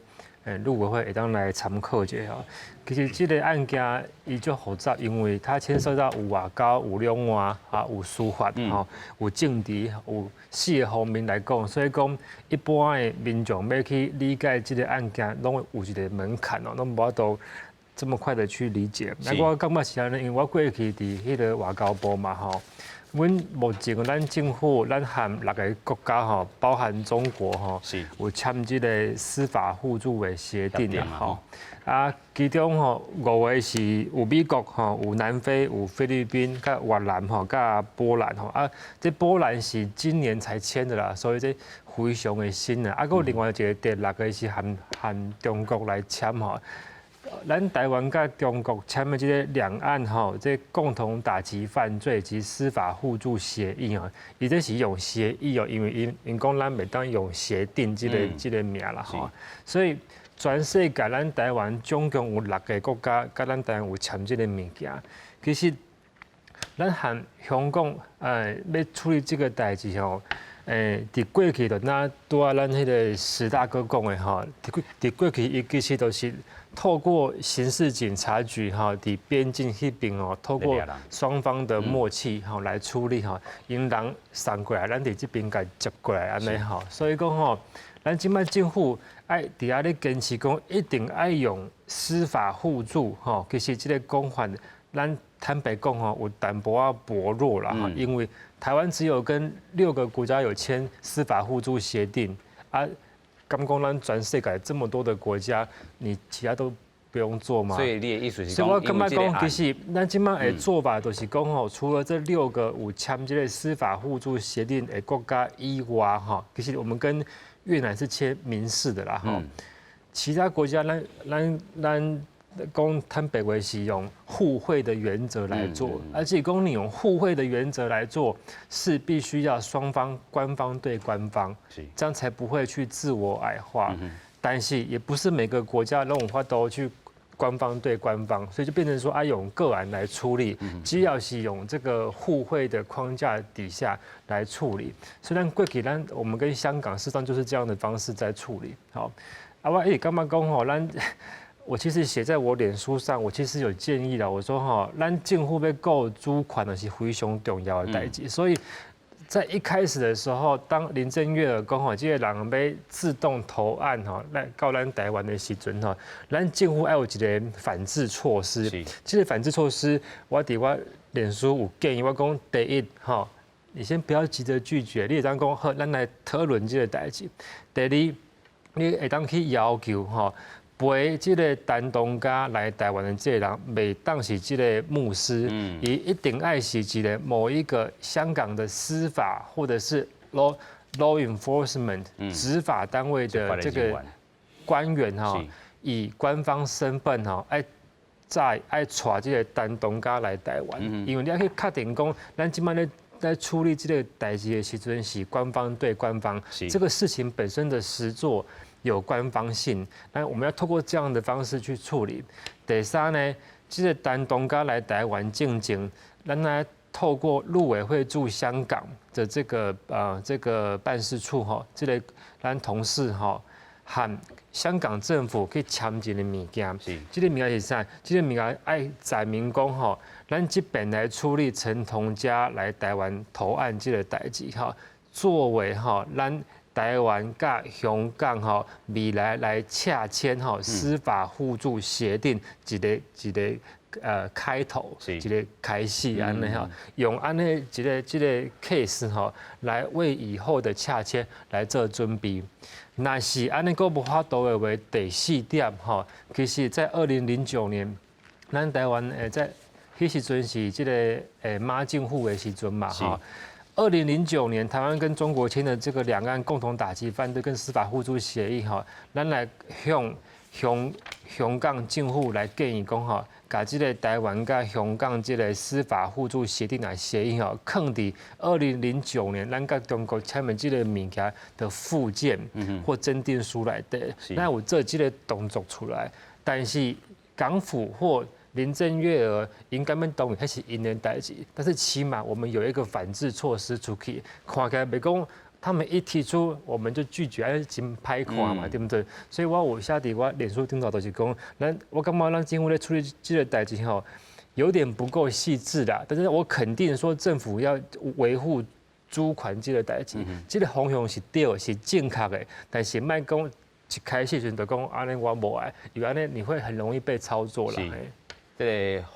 陸委會會當來參考一下吼。其實這個案件伊足複雜，因為它牽涉到有外交、有兩岸啊、有司法吼、有政治、有四個方面來講，所以講一般的民眾欲去理解這個案件，攏會有一個門檻哦，攏無法度這麼快的去理解。那我感覺是按呢，因為我過去佇彼個外交部嘛吼。阮目前咱政府，咱和六个國家吼，包含中國吼，有簽這個司法互助的協定啊吼。啊，其中吼五個是有美國吼，有南非、有菲律賓、佮越南吼、佮波蘭吼。啊，這波蘭是今年才簽的啦，所以這非常的新啊。啊，閣另外一個第六個是和中國來簽吼。咱台灣佮中國簽的這個兩岸吼，這共同打擊犯罪及司法互助協議吼，伊這是用協議哦，因為𪜶講咱袂當用協定這個名啦吼，所以全世界咱台灣總共有六個國家佮咱台灣有簽這個物件，其實咱和香港欲處理這個代誌吼。佇過去就若拄仔咱彼個史大哥講的吼，佇過去伊其實都是透過刑事警察局吼，佇邊境彼邊哦，透過雙方的默契吼來處理吼，𪜶人送過來，咱佇這邊共接過來按呢吼，所以講吼，咱這擺政府愛佇遐咧堅持講，一定愛用司法互助吼，其實這個講法，咱坦白講吼，有淡薄仔薄弱啦，因為台灣只有跟六個國家有簽司法互助協定啊，敢講咱全世界這麼多的國家，你其他都不用做嗎？所以你的意思是所以我感覺講，其實咱這擺的做法就是講吼，除了這六個有簽這個司法互助協定的國家以外，吼，其實我們跟越南是簽民事的啦，吼，其他國家咱講坦白話是用互惠的原則來做，而且講你用互惠的原則來做，是必須要雙方官方對官方，這樣才不會去自我矮化。但是也不是每個國家攏有法度去官方對官方，所以就變成說啊，用個案來處理，只要是用這個互惠的框架底下來處理。雖然過去咱我們跟香港事實上就是這樣的方式在處理。好，啊我一直感覺講吼，咱。我其實寫在我臉書上，我其實有建議的。我說吼，咱政府欲顧主權的是非常重要的代誌，所以在一開始的時候，當林鄭月娥講吼，這個人欲自動投案吼，來到咱台灣的時陣吼，咱政府愛有一個反制措施。這個反制措施，我佇我臉書有建議，我講第一吼，你先不要急着拒絕，你會當講好，咱來討論這個代誌。第二，你會當去要求吼，陪這個陳同佳來台灣的這個人，袂當是這個牧師，伊一定愛是一個某一個香港的司法或者是 law enforcement 執法單位的這個官員哈，以官方身份吼，愛再愛帶這個陳同佳來台灣，因為你愛去確定講，咱這擺咧在處理這個代誌的時陣是官方對官方，這個事情本身的實作有官方性，那我們要透過這樣的方式去處理。第三呢，這個陳同佳來台灣進前，咱來透過陸委會駐香港的這個辦事處吼，這個咱同事吼，和香港政府去簽一个物件，這個物件是啥？這個物件愛載明講吼，咱這邊來處理陳同佳來台灣投案這個代誌吼，作為吼咱台灣佮香港吼未來來洽簽吼司法互助協定一個開頭，一個開始按呢吼，用按呢一個這個 case 吼來為以後的洽簽來做準備。若是按呢閣無法度的話，第四點吼，其實在2009年，咱台灣在彼時陣是這個馬政府的時陣嘛吼。2009年，台灣跟中國簽的這個兩岸共同打擊犯罪跟司法互助協議吼，咱來向香港政府來建議講吼，共這個台灣佮香港這個司法互助協定來協議吼，囥佇二零零九年咱佮中國簽的這個物件的附件或增訂書內底，咱有做這個動作出來，但是港府或林鄭月娥應該欲同意，彼是𪜶的代誌，但是起碼我們有一個反制措施出去，看起來袂講他們一提出我們就拒絕，按呢真歹看嘛，對不對？所以我有寫佇我臉書頂頭就是講，咱我感覺咱政府咧處理這個代誌吼，有點不夠細緻啦。但是我肯定說政府要維護主權這個代誌，這個方向是對，是正確的，但是莫講一開始時就講按呢我無愛，因為按呢你會很容易被操作啦。這個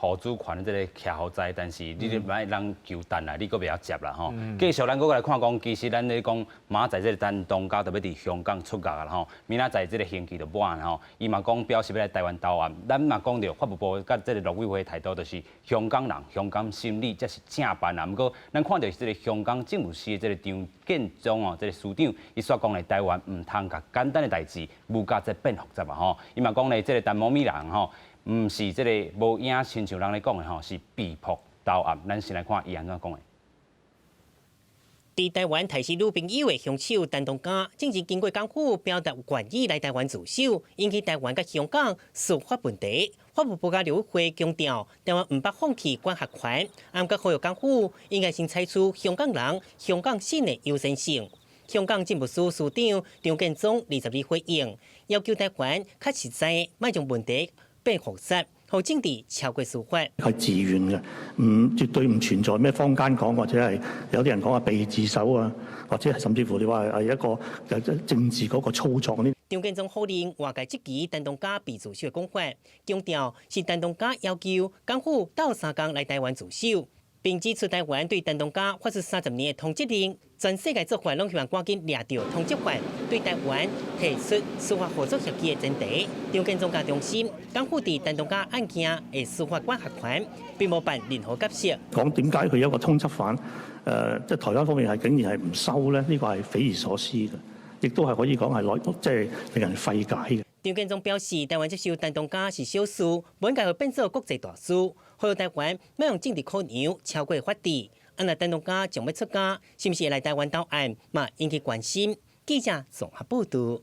護主權這個徛予在，但是你莫人求等來，你閣袂曉接啦吼。繼續咱閣來看講，其實咱咧講明仔載這個陳同佳就欲佇香港出獄啦吼，明仔載這個刑期就滿吼。伊嘛講表示欲來台灣投案，咱嘛講著法務部佮這個陸委會態度，就是香港人、香港心理才是正範啦。毋過咱看著是這個香港政務司的這個張建宗哦，這個司長，伊煞講咧台灣毋通共簡單的代誌，誣共這變複雜啊吼。伊嘛講咧這個陳某美人吼，毋是這個無影，親像人咧講的吼，是被迫投案。咱先來看伊按怎講的。佇台灣刣死女朋友的兇手陳同佳，正是經過港府表達願意來台灣自首，引起台灣佮香港司法問題。法務部佮陸委會強調，台灣毋捌放棄管轄權，毋過呼籲港府應該先採取香港人、香港信的優先性。香港政務司司長張建宗22回應，要求台灣較實在，莫將問題變複雜，予政治超過司法。係自願嘅，唔絕對唔存在咩坊間講或者係有啲人講話被自首啊，或者係甚至乎你話係一個政治嗰個操作呢？張建宗否認外界質疑陳同佳被自首的講法，強調是陳同佳要求港府鬥相共來台灣自首，並指出台灣對陳同佳發出30年的通緝令，全世界做法攏希望趕緊掠著通緝犯，對台灣提出司法合作協議的前提。張建宗共重申，港府佇陳同佳案件的司法管轄權，並無扮任何角色。講點解佢有一個通緝犯？即係台灣方面係竟然係唔收咧？呢個係匪夷所思嘅，亦都係可以講係內即係令人費解嘅。張建宗表示，台灣接受陳同佳是小事，無應該予變做國際大事。呼籲台灣莫用政治考量超過法治。啊，若陳同佳將欲出監，是毋是會來台灣投案，嘛引起關心。記者綜合報導。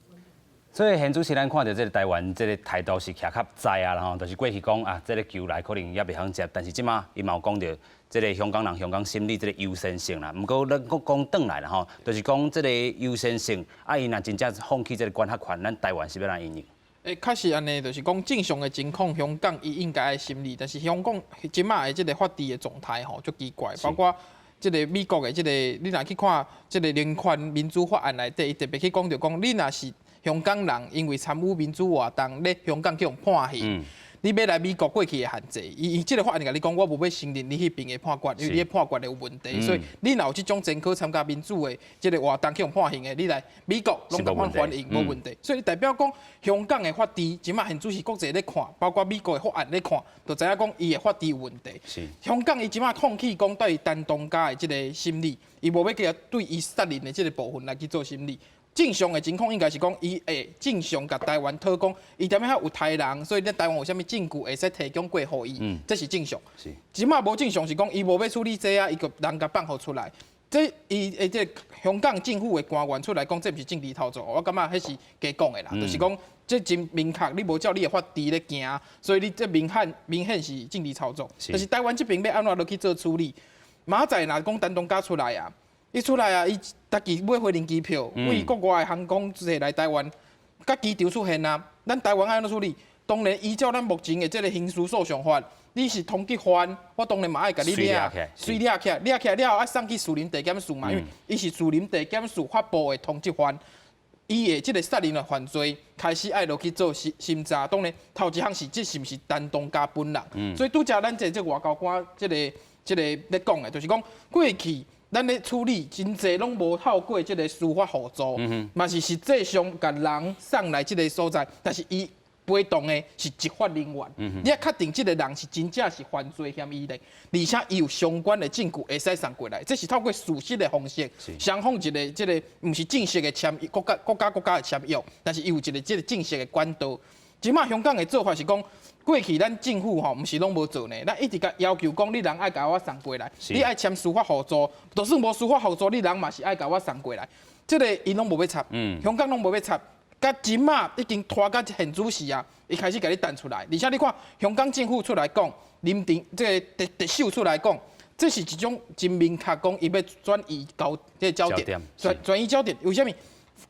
所以現主時咱看著這個台灣這個態度是徛較在啊，吼，就是過去講啊，這個求來可能也袂曉接，但是這馬伊嘛有講著這個香港人、香港心理這個優先性啦。毋過咱閣講轉來啦，吼，就是講這個優先性，啊，伊若真正放棄這個管轄權，咱台灣是欲按怎因應？欸，確實按呢，就是講正常的情況，香港伊應該愛審理，但是香港這馬的這個法治的狀態吼，足奇怪，包括這個美國的這個，你若去看這個人權民主法案內底，伊特別去講著講，你若是香港人，因為參與民主活動，咧香港去予判刑，你欲來美國過去的限制，伊這個法案共你講，我無欲承認你彼邊的判決，因為你的判決會有問題，所以你若有這種前科參加民主的這個活動去予判刑的，你來美國攏共款歡迎，無問題。所以代表講香港的法治，這馬現主是國際咧看，包括美國的法案咧看，就知影講伊的法治有問題。香港伊這馬放棄講對陳同佳的這個審理，伊無欲去對伊殺人的這個部分來去做審理。正常的情況應該是講，伊會正常共台灣討講，伊踮遐有刣人，所以咱台灣有啥物證據會使提供過予伊，這是正常。這馬無正常是講，伊無欲處理這啊，伊就人共放予出來。這伊的這個香港政府的官員出來講，這毋是政治操作，我感覺彼是假講的啦，就是講這真明確，你無照你的法治咧行，所以你這明顯明顯是政治操作。但是台灣這邊欲按怎落去做處理？明仔載若講陳東嘉出來啊，伊出來啊，伊家己買飛行機票，為國外的航空坐來台灣，佮機場出現啊，咱台灣按怎處理？當然依照咱目前的這個刑事訴訟法，你是通緝犯，我當然嘛愛共你掠，隨掠起來，掠起來了後愛送去士林地檢署嘛，因為伊是士林地檢署發布的通緝犯，伊的這個殺人的犯罪開始愛落去做審審查，當然頭一項是這是毋是陳東嘉本人，所以拄才咱這這外交官這個這個咧講的，就是講過去咱咧處理真濟攏無透過這個司法互助，嘛是實際上共人送來這個所在，但是伊陪同的是執法人員，你欲確定這個人是真正是犯罪嫌疑人，而且伊有相關的證據會使送過來，這是透過事實的方式，雙方一個這個毋是正式的簽國家國家國家的簽約，但是伊有一個這個正式的管道。這馬香港的做法是講，過去咱政府吼毋是攏無做呢，咱一直共要求講，你人愛共我送過來，你愛簽司法互助，就算無司法互助，你人嘛是愛共我送過來。這個𪜶攏無欲插，香港攏無欲插。佮這馬已經拖到現主時啊，伊開始共你彈出來，而且你看香港政府出來講，林鄭這個特特首出來講，這是一種真明確講，伊欲轉移焦這個焦點，轉轉移焦點。為啥物？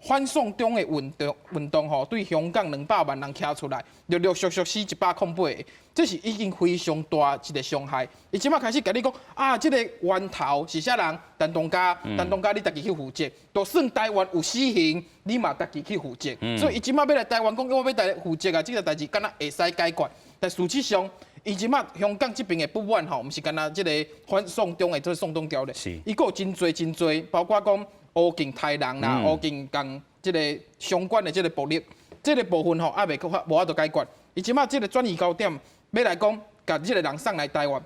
反送中的運動運動吼，對香港200萬人徛出來，陸陸續續死108個，這是已經非常大一個傷害。伊這馬開始共你講啊，這個源頭是啥人？陳東嘉，陳東嘉你家己去負責。就算台灣有死刑，你嘛家己去負責。所以伊這馬欲來台灣講，我欲來負責啊，這個代誌敢若會使解決。但事實上，伊這馬香港這邊的不滿吼，毋是干焦這個反送中的這個送中條例，伊閣有真濟真濟，包括講烏警刣人啦，烏警共這個相關的這個暴力，這個部分吼，猶未閣法無法度解決。伊這馬這個轉移焦點，欲來講，共這個人送來台灣。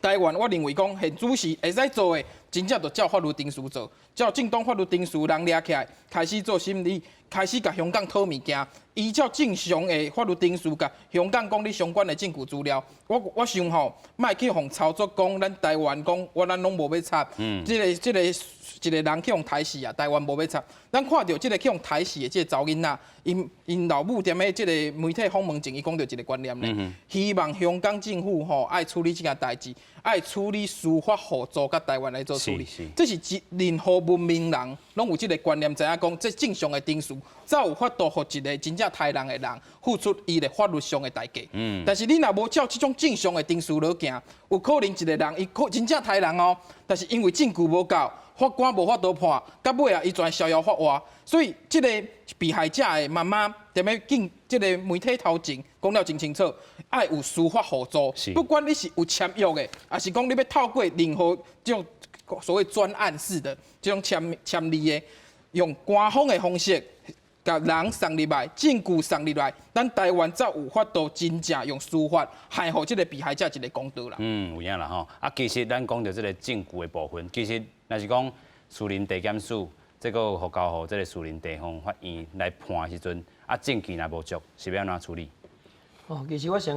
台灣，我認為講現主時會使做的，真正就照法律程序做，照正當法律程序人掠起來，開始做審理，開始共香港討物件，依照正常的法律程序，共香港講你相關的證據資料。我我想吼，莫去予操作講咱台灣講，我咱攏無欲插，這個這個一個人去予刣死啊，台灣無欲插。咱看著這個去予刣死的這個查某囡仔，𪜶𪜶老母踮咧這個媒體訪問前，伊講著一個觀念咧，希望香港政府吼愛處理這件代誌，愛處理司法互助，佮台灣來做處理。這是一任何文明人攏有這個觀念，知影講這正常的程序，才有法度予一個真正刣人的人付出伊的法律上的代價。但是你若無照這種正常的程序落行，有可能一個人伊可真正刣人哦，但是因為證據無夠，法官無法度判，到尾啊，伊全逍遙法外。所以這個被害者的媽媽踮咧見這個媒體頭前講了真清楚，愛有司法互助，不管你是有簽約的，抑是講你欲透過任何這種所謂專案式的這種簽簽字的，用官方的方式，共人送入來，證據送入來，咱台灣才有法度真正用司法還予這個被害者一個公道啦。嗯，有影啦吼。啊，其實咱講著這個證據的部分，其實若是講士林地檢署這個予交予這個士林地方法院來判的時陣，啊，證據若無足，是欲按怎處理？哦，其實我先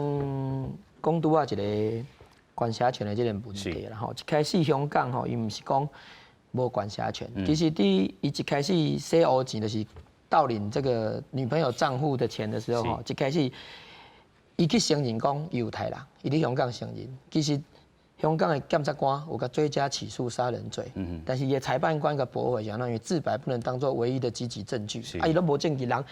講拄仔一個管轄權的這個問題啦吼。一開始香港吼，伊毋是講無管轄權，其實佇伊一開始洗烏錢就是盜領這個女朋友賬戶的錢的時候吼，一開始伊去承認講伊有刣人，伊佇香港承認，其實香港的檢察官有共追加起訴殺人罪，但是伊的裁判官共駁回，相當於自白不能當做唯一的積極證據，啊，伊攏無證據，人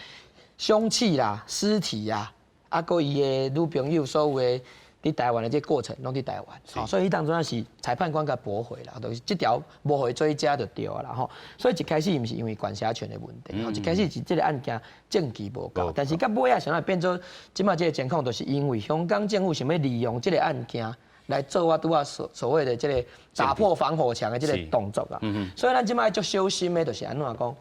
兇器啦、屍體啦，啊，閣伊的女朋友所有的佇台灣的這個過程攏佇台灣，所以彼當陣是裁判官共駁回啦，就是這條無予伊追加就對啦吼。所以一開始毋是因為管轄權的問題，一開始是這個案件證據無夠，但是到尾仔啥會變做這馬這個情況，就是因為香港政府想欲利用這個案件來做我拄仔所所謂的這個打破防火牆的這個動作啦。所以咱這馬足小心的，就是按怎講，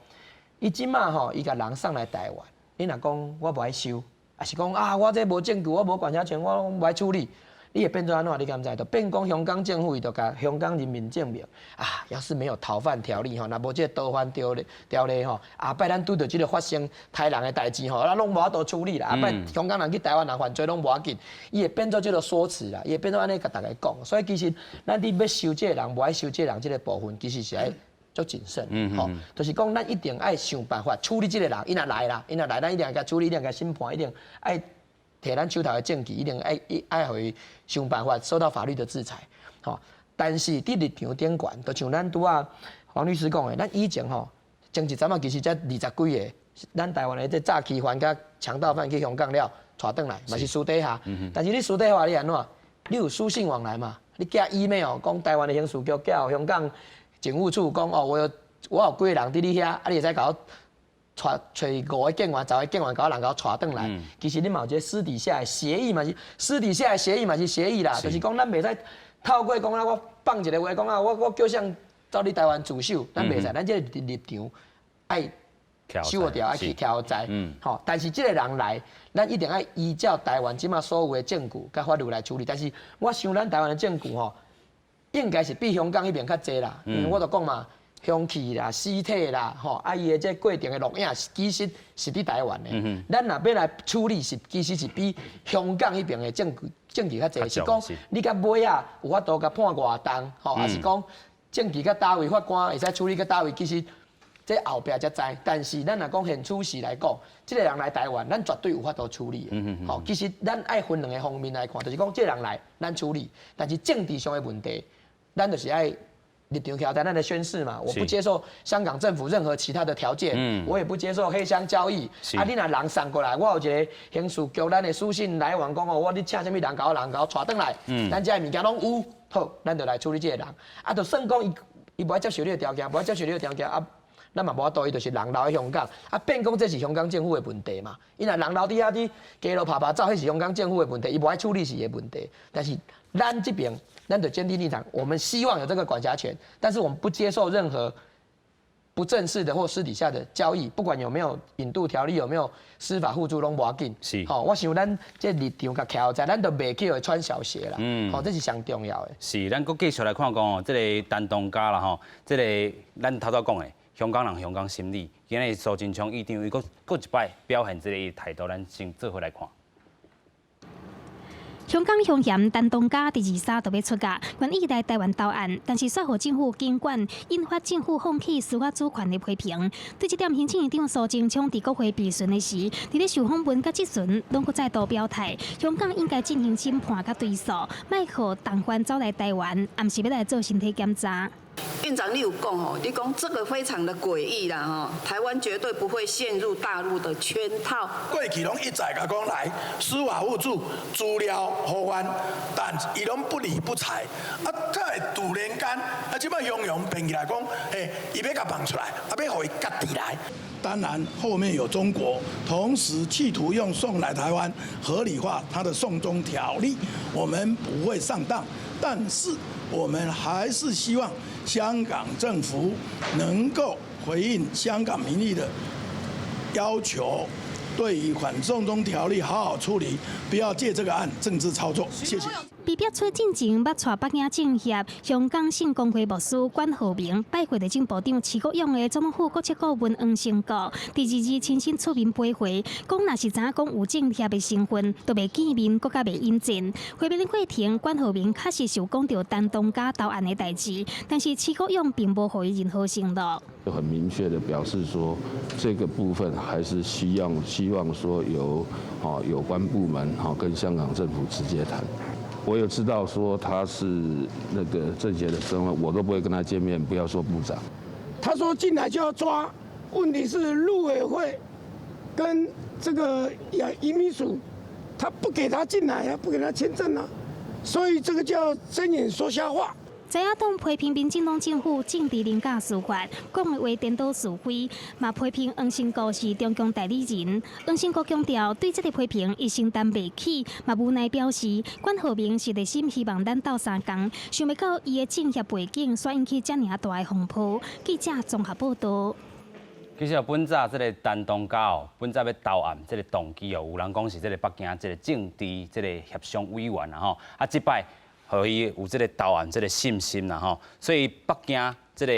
伊這馬吼，伊共人送來台灣，你若講我無愛收，抑是講啊，我這無證據，我無管轄權，我無愛處理。你會變做按怎？你敢知？就變講香港政府伊就共香港人民證明啊，要是沒有逃犯條例吼，若無這個逃犯條例條例吼，後擺咱拄著這個發生刣人的代誌吼，咱攏無法度處理啦。後擺香港人去台灣人犯罪攏無要緊，伊會變做這個說辭啦，伊會變做按呢共大家講。所以其實咱佇欲收這個人，無愛收這個人這個部分，其實是愛足謹慎，吼，就是講咱一定愛想辦法處理這個人，伊若來啦，伊若來，咱一定愛共處理，一定共審判，一定愛提咱手頭的證據，一定愛愛予伊想辦法受到法律的制裁，吼。但是佇立場頂懸，就像咱拄仔黃律師講的，咱以前吼前一陣仔其實才二十幾个，咱台灣的這詐欺犯佮強盜犯去香港了，帶轉來嘛是私底下。但是你私底下你按怎？你有書信往來嘛？你寄 email 講台灣的刑事局寄予香港警務處講哦，我有幾个人佇你遐，啊，你會使共我帶揣五个警員、十个警員，共我人共我帶轉來。其實你嘛有一個私底下的協議嘛是私底下的協議嘛是協議啦，就是講咱袂使透過講啊，我放一个話講啊，我叫啥走你台灣自首，咱袂使，咱這個立場愛守牢，愛去徛在，吼。但是這個人來，咱一定愛依照台灣這馬所有的證據佮法律來處理。但是我想咱台灣的證據吼，應該是比香港彼邊較濟啦，因為我就講嘛，兇器啦、屍體啦，吼，啊伊的這過程的錄影，其實是佇台灣的。咱若欲來處理，是其實是比香港彼邊的證據證據較濟。是講你到尾仔有法度共判偌重，吼，抑是講證據佮佗位法官會使處理佮佗位，其實這後壁才知。但是咱若講現此時來講，這個人來台灣，咱絕對有法度處理的。吼，其實咱愛分兩個方面來看，就是講這個人來，咱處理，但是政治上的問題，咱就是愛立場徛在咱的宣誓嘛，我不接受香港政府任何其他的條件，我也不接受黑箱交易。啊，你若人送過來，我有一個刑事局，咱的書信來往講哦，我你請啥物人共我人共我帶轉來，咱這个物件攏有，好，咱就來處理這個人。啊，就算講伊伊無愛接受你的條件，無愛接受你的條件啊，咱嘛無法度，伊就是人留佇香港。啊，變講這是香港政府的問題嘛。伊若人留佇遐佇街路趴趴走，彼是香港政府的問題，伊無愛處理是伊的問題。但是咱這邊，咱就堅定立場，我們希望有這個管轄權，但是我們不接受任何不正式的或私底下的交易，不管有沒有引渡條例，有沒有司法互助，攏無要緊。吼，我想咱這立場共徛在，咱就袂去予穿小鞋啦。吼，這是上重要的。是，咱閣繼續來看講哦，這个陳東嘉啦吼，這个咱頭拄講的香港人香港心理，今日蘇貞昌議長伊閣閣一擺表現這个態度，咱先做伙來看。香港兇嫌陳東嘉佇23就欲出獄，願意來台灣投案，但是煞予政府警管，引發政府放棄司法主權的批評。對這點，行政院長蘇貞昌佇國會備詢的時，佇咧受訪問佮質詢，攏閣再度表態，香港應該進行審判佮追訴，莫予重犯走來台灣，毋是欲來做身體檢查。院長，你有講吼，你講這個非常的詭異啦吼，台灣絕對不會陷入大陸的圈套。過去攏一再共講來司法互助資料互換，但伊攏不理不睬。啊，才會突然間，啊，這擺雄雄變起來講，嘿，伊欲共放出來，啊，欲予伊家己來。當然，後面有中國，同時企圖用送來台灣合理化他的送中條例，我們不會上當，但是我們還是希望香港政府能夠回應香港民意的要求，對於反送中條例好好處理，不要借這個案政治操作。謝謝。被逼出進前捌帶北京政協香港聖公會牧師管浩鳴拜會內政部長徐國勇的總統府國策顧問黃成國，佇22親身出面陪會，講若是知影講有政協的身份，就袂見面，閣較袂引戰。會面的過程，管浩鳴確實是有講著陳東嘉投案的代誌，但是徐國勇並無予伊任何承諾。就很明確的表示說，這個部分還是希望說由有關部門跟香港政府直接談。我有知道說他是那個政協的身份，我都不會跟他見面，不要說部長。他說進來就要抓，問題是陸委會跟這個移民署，他不給他進來啊，不給他簽證啊，所以這個叫睜眼說瞎話。在野黨批評民進黨政府政治凌駕司法，講的話顛倒是非，嘛批評黃成國是中共代理人。黃成國強調對這个批評伊承擔袂起，嘛無奈表示管浩鳴是熱心希望咱鬥相共，想袂到伊的政協背景，煞引起遮爾大的風波。記者綜合報導。其實本早這个陳同佳哦，本早欲投案這个動機哦，有人講是這个北京這个政治這个協商委員啦吼，啊，這擺予伊有這个投案這个信心啦吼，所以北京這个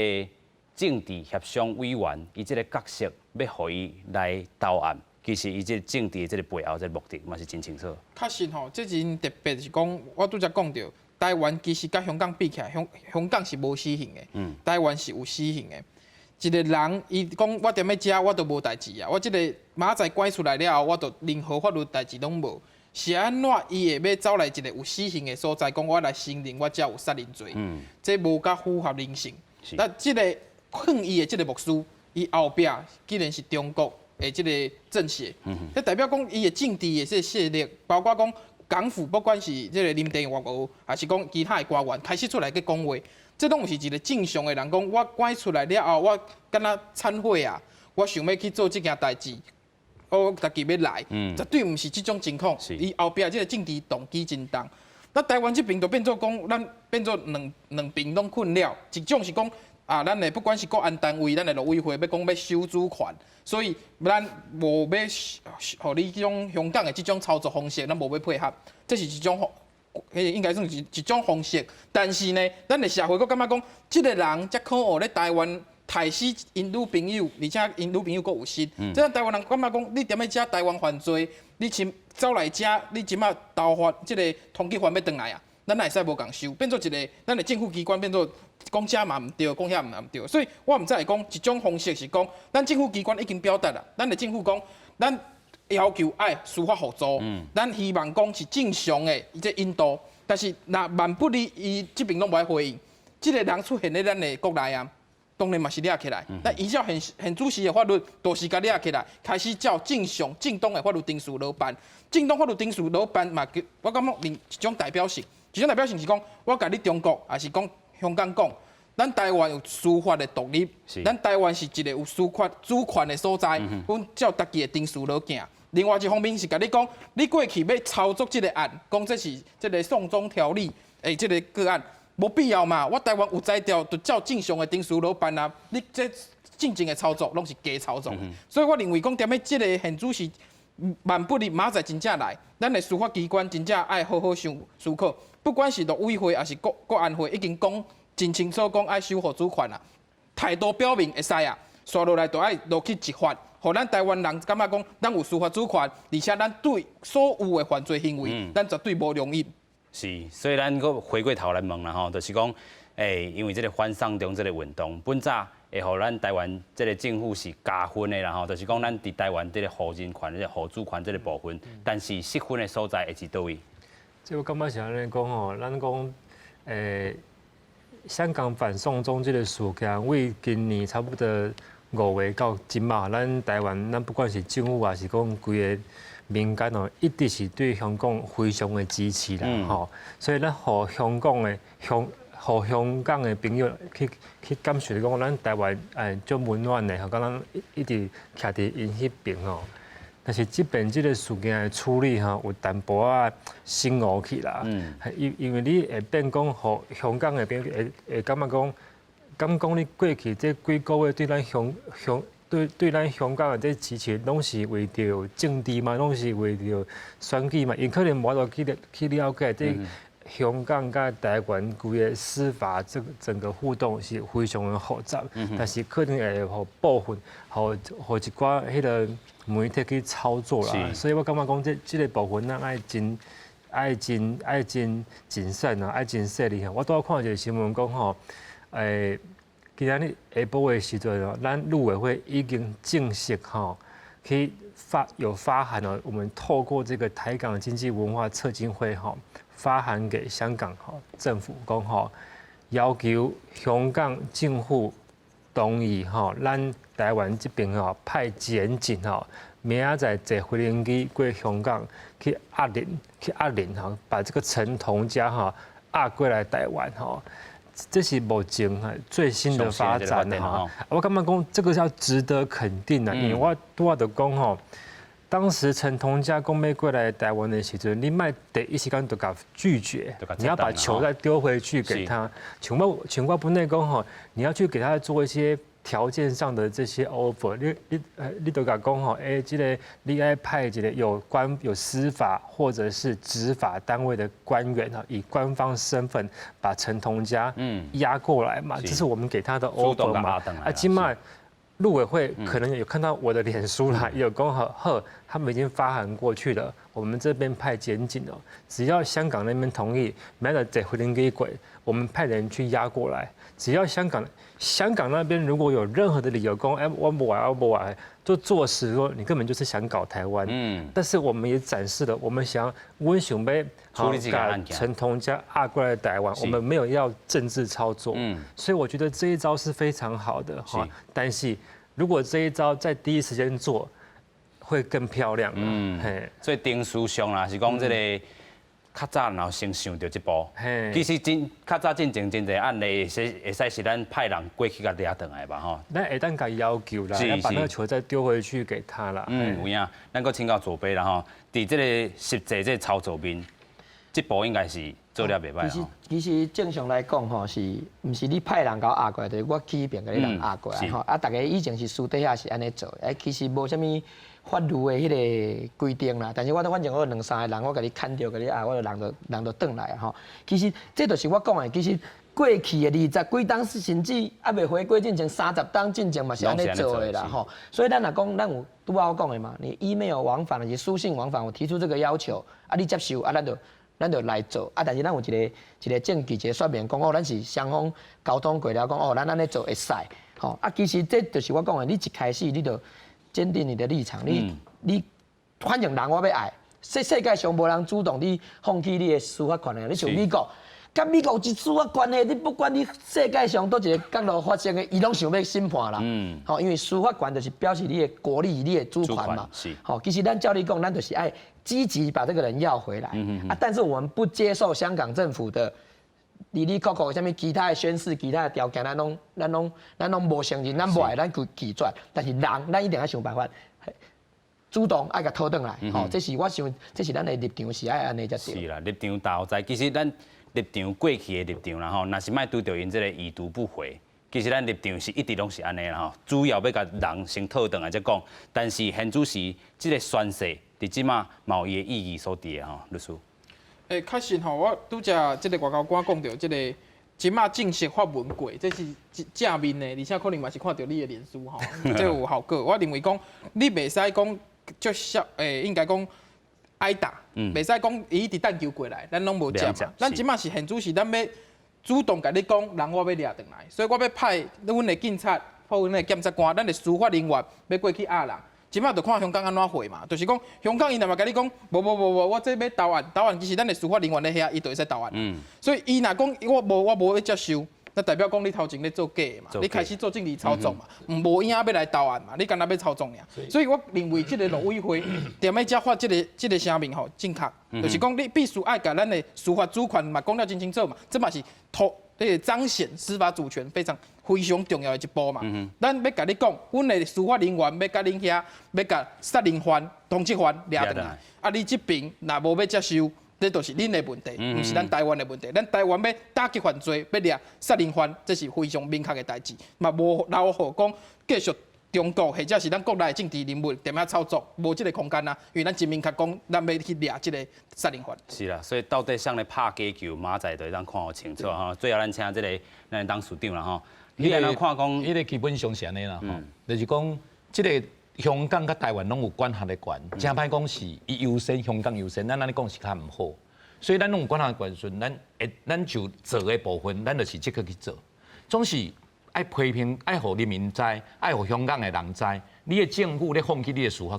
政治協商委員伊這个角色欲予伊來投案，其實伊這个政治這个背後這个目的嘛是真清楚。確實吼，這真特別是講，我拄才講著，台灣其實佮香港比起來，香港是無死刑的，台灣是有死刑的。一个人，伊講我踮咧遮，我都無代誌啊！我這个明仔載趕出來了後，我就任何法律代誌攏無。是按怎伊會欲走來一个有死刑的所在，講我來承認我遮有殺人罪？這無較符合人性。那這个勸伊的這个牧師，伊後壁竟然是中國的這个政協，這代表講伊的政治的這个勢力，包括講港府，不管是這个林鄭月娥，還是講其他的官員，開始出來去講話。這攏毋是一个正常的人講，我趕出來了後，我敢若懺悔啊，我想欲去做這件代誌，我家己欲來，絕對毋是這種情況。伊後壁這个政治動機真重。那台灣這邊就變做講，咱變做兩邊攏困擾，一種是講啊，咱的不管是國安單位，咱的陸委會欲講欲守主權，所以咱無欲予你這種香港的這種操作方式，咱無欲配合，這是一種。彼應該算是一種方式，但是呢，咱的社會閣感覺講，這个人遮可惡咧台灣刣死𪜶女朋友，而且𪜶女朋友閣有失，這台灣人感覺講，你踮咧遮台灣犯罪，你親走來遮，你這馬逃犯，這个通緝犯欲轉來啊，咱哪會使無共收？變做一个，咱的政府機關變做講這嘛毋對，講遐嘛毋對，所以我毋知會講一種方式是講，咱政府機關已經表達啦，咱的政府講，咱要求愛司法互助，咱希望講是正常的伊這引渡，但是若萬不離伊這邊攏無愛回應，這个人出現咧咱的國內啊，當然嘛是掠起來。但依照現主時的法律，就是共掠起來，開始照正常正當的法律程序落辦。正當法律程序落辦嘛，我感覺另一種代表性，一種代表性是講，我共你中國，抑是講香港講，咱台灣有司法的獨立，咱台灣是一个有司法主權的所在，阮照家己的程序落行。另外一方面是共你講，你過去欲操作這个案，講這是這个送中條例的這个個案，無必要嘛。我台灣有才調，就照正常的程序落辦啊。你這進前的操作攏是假操作，所以我認為講，踮咧這个現主時萬不利明仔載真正來，咱的司法機關真正愛好好想思考，不管是陸委會抑是國安會，已經講真清楚，講愛守護主權啊，態度表明會使啊，紲落來就愛落去執法。予咱台灣人感覺講，咱有司法主權，而且咱對所有的犯罪行為，咱絕對無容忍。是，所以咱閣回過頭來問啦吼，就是講，因為這个反送中這个運動，本早會予咱台灣這个政府是加分的啦吼，就是講咱佇台灣這个護人權、這个護主權這个部分，但是失分的所在會佇佗位？這我感覺是按呢講吼，咱講香港反送中這个事件，為今年差不多5月到這馬，咱台灣，咱不管是政府還是講規个民間哦，一直是對香港非常的支持啦，吼，所以咱予香港的香，予香港的朋友去感受講，咱台灣足溫暖的，吼，敢咱一直徛佇𪜶彼邊吼。但是這邊這个事件的處理吼，有淡薄仔深誤去啦。因為你會變講，予香港的朋友會感覺講，敢講你過去這幾個月對咱香香對對咱香港的這支持，攏是為著政治嘛，攏是為著選舉嘛，𪜶可能無法度去了解這香港佮台灣規个司法這整個互動是非常的複雜，但是可能會予部分，予一寡彼个媒體去操作啦，所以我感覺講這个部分咱愛真愛真愛真謹慎啊，愛真細膩。我拄仔看一个新聞講吼，今仔日下晡的時陣哦，咱陸委會已經正式吼去發有發函哦，我們透過這個台港經濟文化策進會吼，發函給香港吼政府講吼，要求香港政府同意吼，咱台灣這邊吼派檢警吼，明仔載坐飛行機過香港去押人，去押人吼，把這個陳同佳吼押過來台灣吼。這是目前最新的發展哈，我感覺講這個要值得肯定啊，因為我拄仔就講吼，當時陳同佳講欲過來台灣的時陣，你莫第一時間就共拒絕，你要把球再丟回去給他。像我本來講吼，你要去給他做一些條件上的這些 offer，你都共講吼，欸，這个你愛派一个有關有司法或者是執法單位的官員哈，以官方身份把陳同佳押過來嘛，這是我們給他的 offer 嘛。啊，這擺陸委會可能有看到我的臉書啦，有講好呵，他們已經發函過去了，我們這邊派檢警哦，只要香港那邊同意，沒得這回給鬼，我們派人去押過來。只要香港那邊如果有任何的理由講，欸，我無愛，我無愛，就坐實說你根本就是想搞台灣。但是我們也展示了，我們想阮想欲處理這個案件，陳同佳押過來台灣，我們沒有要政治操作。所以我覺得這一招是非常好的哈。但是如果這一招在第一時間做，會更漂亮。嘿，所以程序上啦，是講這个較早然後先想著這步，其實真較早進前真濟案例，會使是咱派人過去共掠轉來吧吼。咱會當共要求啦，把那個球再丟回去給他啦。嗯，有影，咱閣請教左輩啦吼，佇這个實際這个操作面，這步應該是做了袂䆀。其實正常來講吼，是毋是你派人共我押過來，就是我去彼邊共你人押過來吼。啊，逐家以前是私底下是按呢做，欸，其實無啥物法律的彼个規定啦，但是我都反正我有兩三个人，我共你牽著，共你押，我就人就轉來吼。其實這就是我講的，其實過去的二十幾冬，甚至猶未回歸進前30冬進前嘛是按呢做的啦吼。所以咱若講，咱有拄仔我講的嘛，你 email 往返，還是書信往返，我提出這個要求，啊，你接受，啊，咱就來做，啊，但是咱有一個證據，一個說明，講哦，咱是雙方溝通過了，講哦，咱按呢做會使，吼，啊，其實這就是我講的，你一開始你就堅定你的立場，你反正人我欲愛，世界上無人主動你放棄你的司法權的，你像美國，佮美國有一司法關係，你不管你世界上佗一個角落發生的，伊攏想欲審判啦。吼，因為司法權就是表示你的國力、你的主權嘛。吼，其實咱照理講，咱就是愛積極把這個人要回來。啊，但是我們不接受香港政府的。哩哩扣扣，啥物其他的宣示、其他的條件，咱攏無承認，咱無愛，咱拒絕。但是人，咱一定愛想辦法，主動愛共討轉來。吼，這是我想，這是咱的立場是愛按呢才對。是啦，立場大有在。其實咱立場過去的立場啦吼，若是莫拄著𪜶這个已讀不回，其實咱立場是一直攏是按呢啦吼。主要欲共人先討轉來才講，但是現此時這个宣誓，佇這馬嘛有伊的意義所佇的吼，律師。欸，確實吼，我拄才這个外交官講著這个，這馬正式發文過，這是正面的，而且可能嘛是看著你的臉書吼，這有效果。我認為講，你袂使講足少，欸，應該講挨打，袂使講伊一直擲球過來，咱攏無接嘛。咱這馬是現主是咱欲主動共你講，人我欲掠轉來，所以我欲派阮的警察或阮的檢察官，咱的司法人員欲過去押人。這馬就看香港按怎回嘛，就是講香港伊若嘛共你講，無無無無，我這欲投案，投案其實咱的司法人員咧遐，伊就會使投案。所以伊若講我無欲接受，那代表講你頭前咧做假的嘛，你開始做政治操作嘛，無影欲來投案嘛，你干焦欲操縱爾。所以我認為這个陸委會踮咧遮發這个聲明吼，正確，就是講你必須愛共咱的司法主權嘛講了真清楚嘛，這嘛是托這个彰顯司法主權非常非常重要的一步嘛。咱欲共你講，阮的司法人員欲共恁遐，欲共殺人犯、通緝犯掠轉來。啊，你這邊若無欲接受，這就是恁的問題，毋是咱台灣的問題。咱台灣欲打擊犯罪，欲掠殺人犯，這是非常明確的代誌，嘛無留予講繼續中國或者是咱國內的政治人物踮遐操作，無這个空間啊。因為咱真明確講，咱欲去掠這个殺人犯。是啦，所以到底誰咧拍假球，明仔載就會當看予清楚吼。最後咱請這个咱董事長啦吼，你按怎看講？彼个基本上是按呢啦吼，就是講這个香港佮台灣攏有管轄的權，誠歹講是伊優先，香港優先，咱按呢講是較毋好。所以咱攏有管轄權時，咱就做的部分，咱就是即刻去做，總是愛批評，愛予人民知，愛予香港的人知，你的政府咧放棄你的司法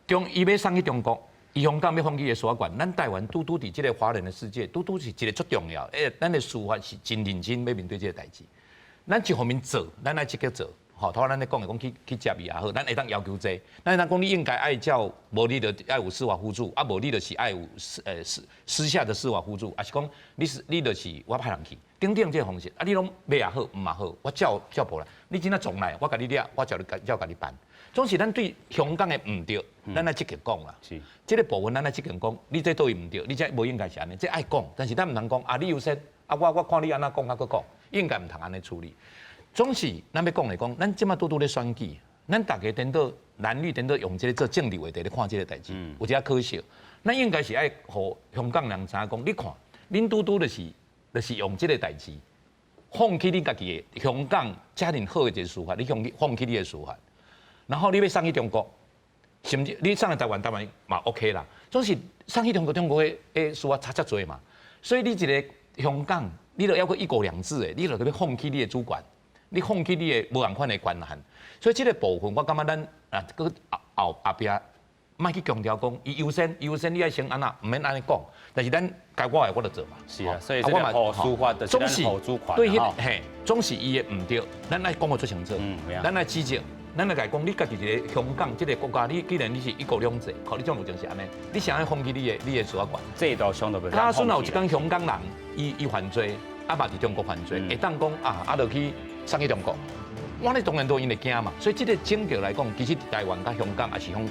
權，伊欲送去中國，伊香港欲放棄伊的司法權，咱台灣拄拄佇這个華人的世界，拄拄是一个足重要，欸，咱的司法是真認真欲面對這个代誌。咱一方面做，咱愛積極做，吼，頭咱咧講的講去接伊也好，咱會當要求這個，咱會當講你應該愛照，無你就愛有司法輔助，啊無你就是愛有私下的司法輔助，抑是講你就是我派人去，等等這个方式，啊你攏欲也好，毋也好，我照照步來，你真正撞來，我共你掠，我照共你辦。總是咱對香港的毋對，咱愛積極講啦。這个部分咱愛積極講，你這佗位毋對，你這無應該是按呢，這愛講，但是咱毋通講啊，你優先，啊我看你按怎講，啊閣講，應該毋通按呢處理。總是咱欲講來講，咱這馬拄拄咧選舉，咱逐家顛倒藍綠顛倒用這个做政治話題咧看這个代誌，有一可惜。咱應該是愛予香港人知影講，你看，恁拄拄就是用這个代誌，放棄你家己的香港遮爾好的一个司法，你放棄你的司法，然後你欲送去中國，甚至你送來台灣，台灣嘛 OK 啦。總是送去中國，中國的司法差遮濟嘛。所以你一个香港，你著猶閣一國兩制的，你著欲放棄你的主權，你放棄你的無仝款的權限。所以這个部分，我感覺咱啊，閣後後壁莫去強調講，伊優先優先，你愛先按怎，毋免按呢講。但是咱該我的我就做嘛。是啊，所以這个護司法就是咱護主權。對，嘿，總是伊的毋對，咱愛講予足清楚。咱愛指責，咱來共伊講，你家己一个香港這个國家，你既然你是一國兩制，靠你種路就是按呢，你啥愛放棄你的司法權？制度上都袂。假使若有一工香港人，伊犯罪，啊嘛佇中國犯罪，會當講啊，啊就去送去中國。我咧當然都𪜶會驚嘛，所以這个整個來講，其實台灣佮香港也是香港。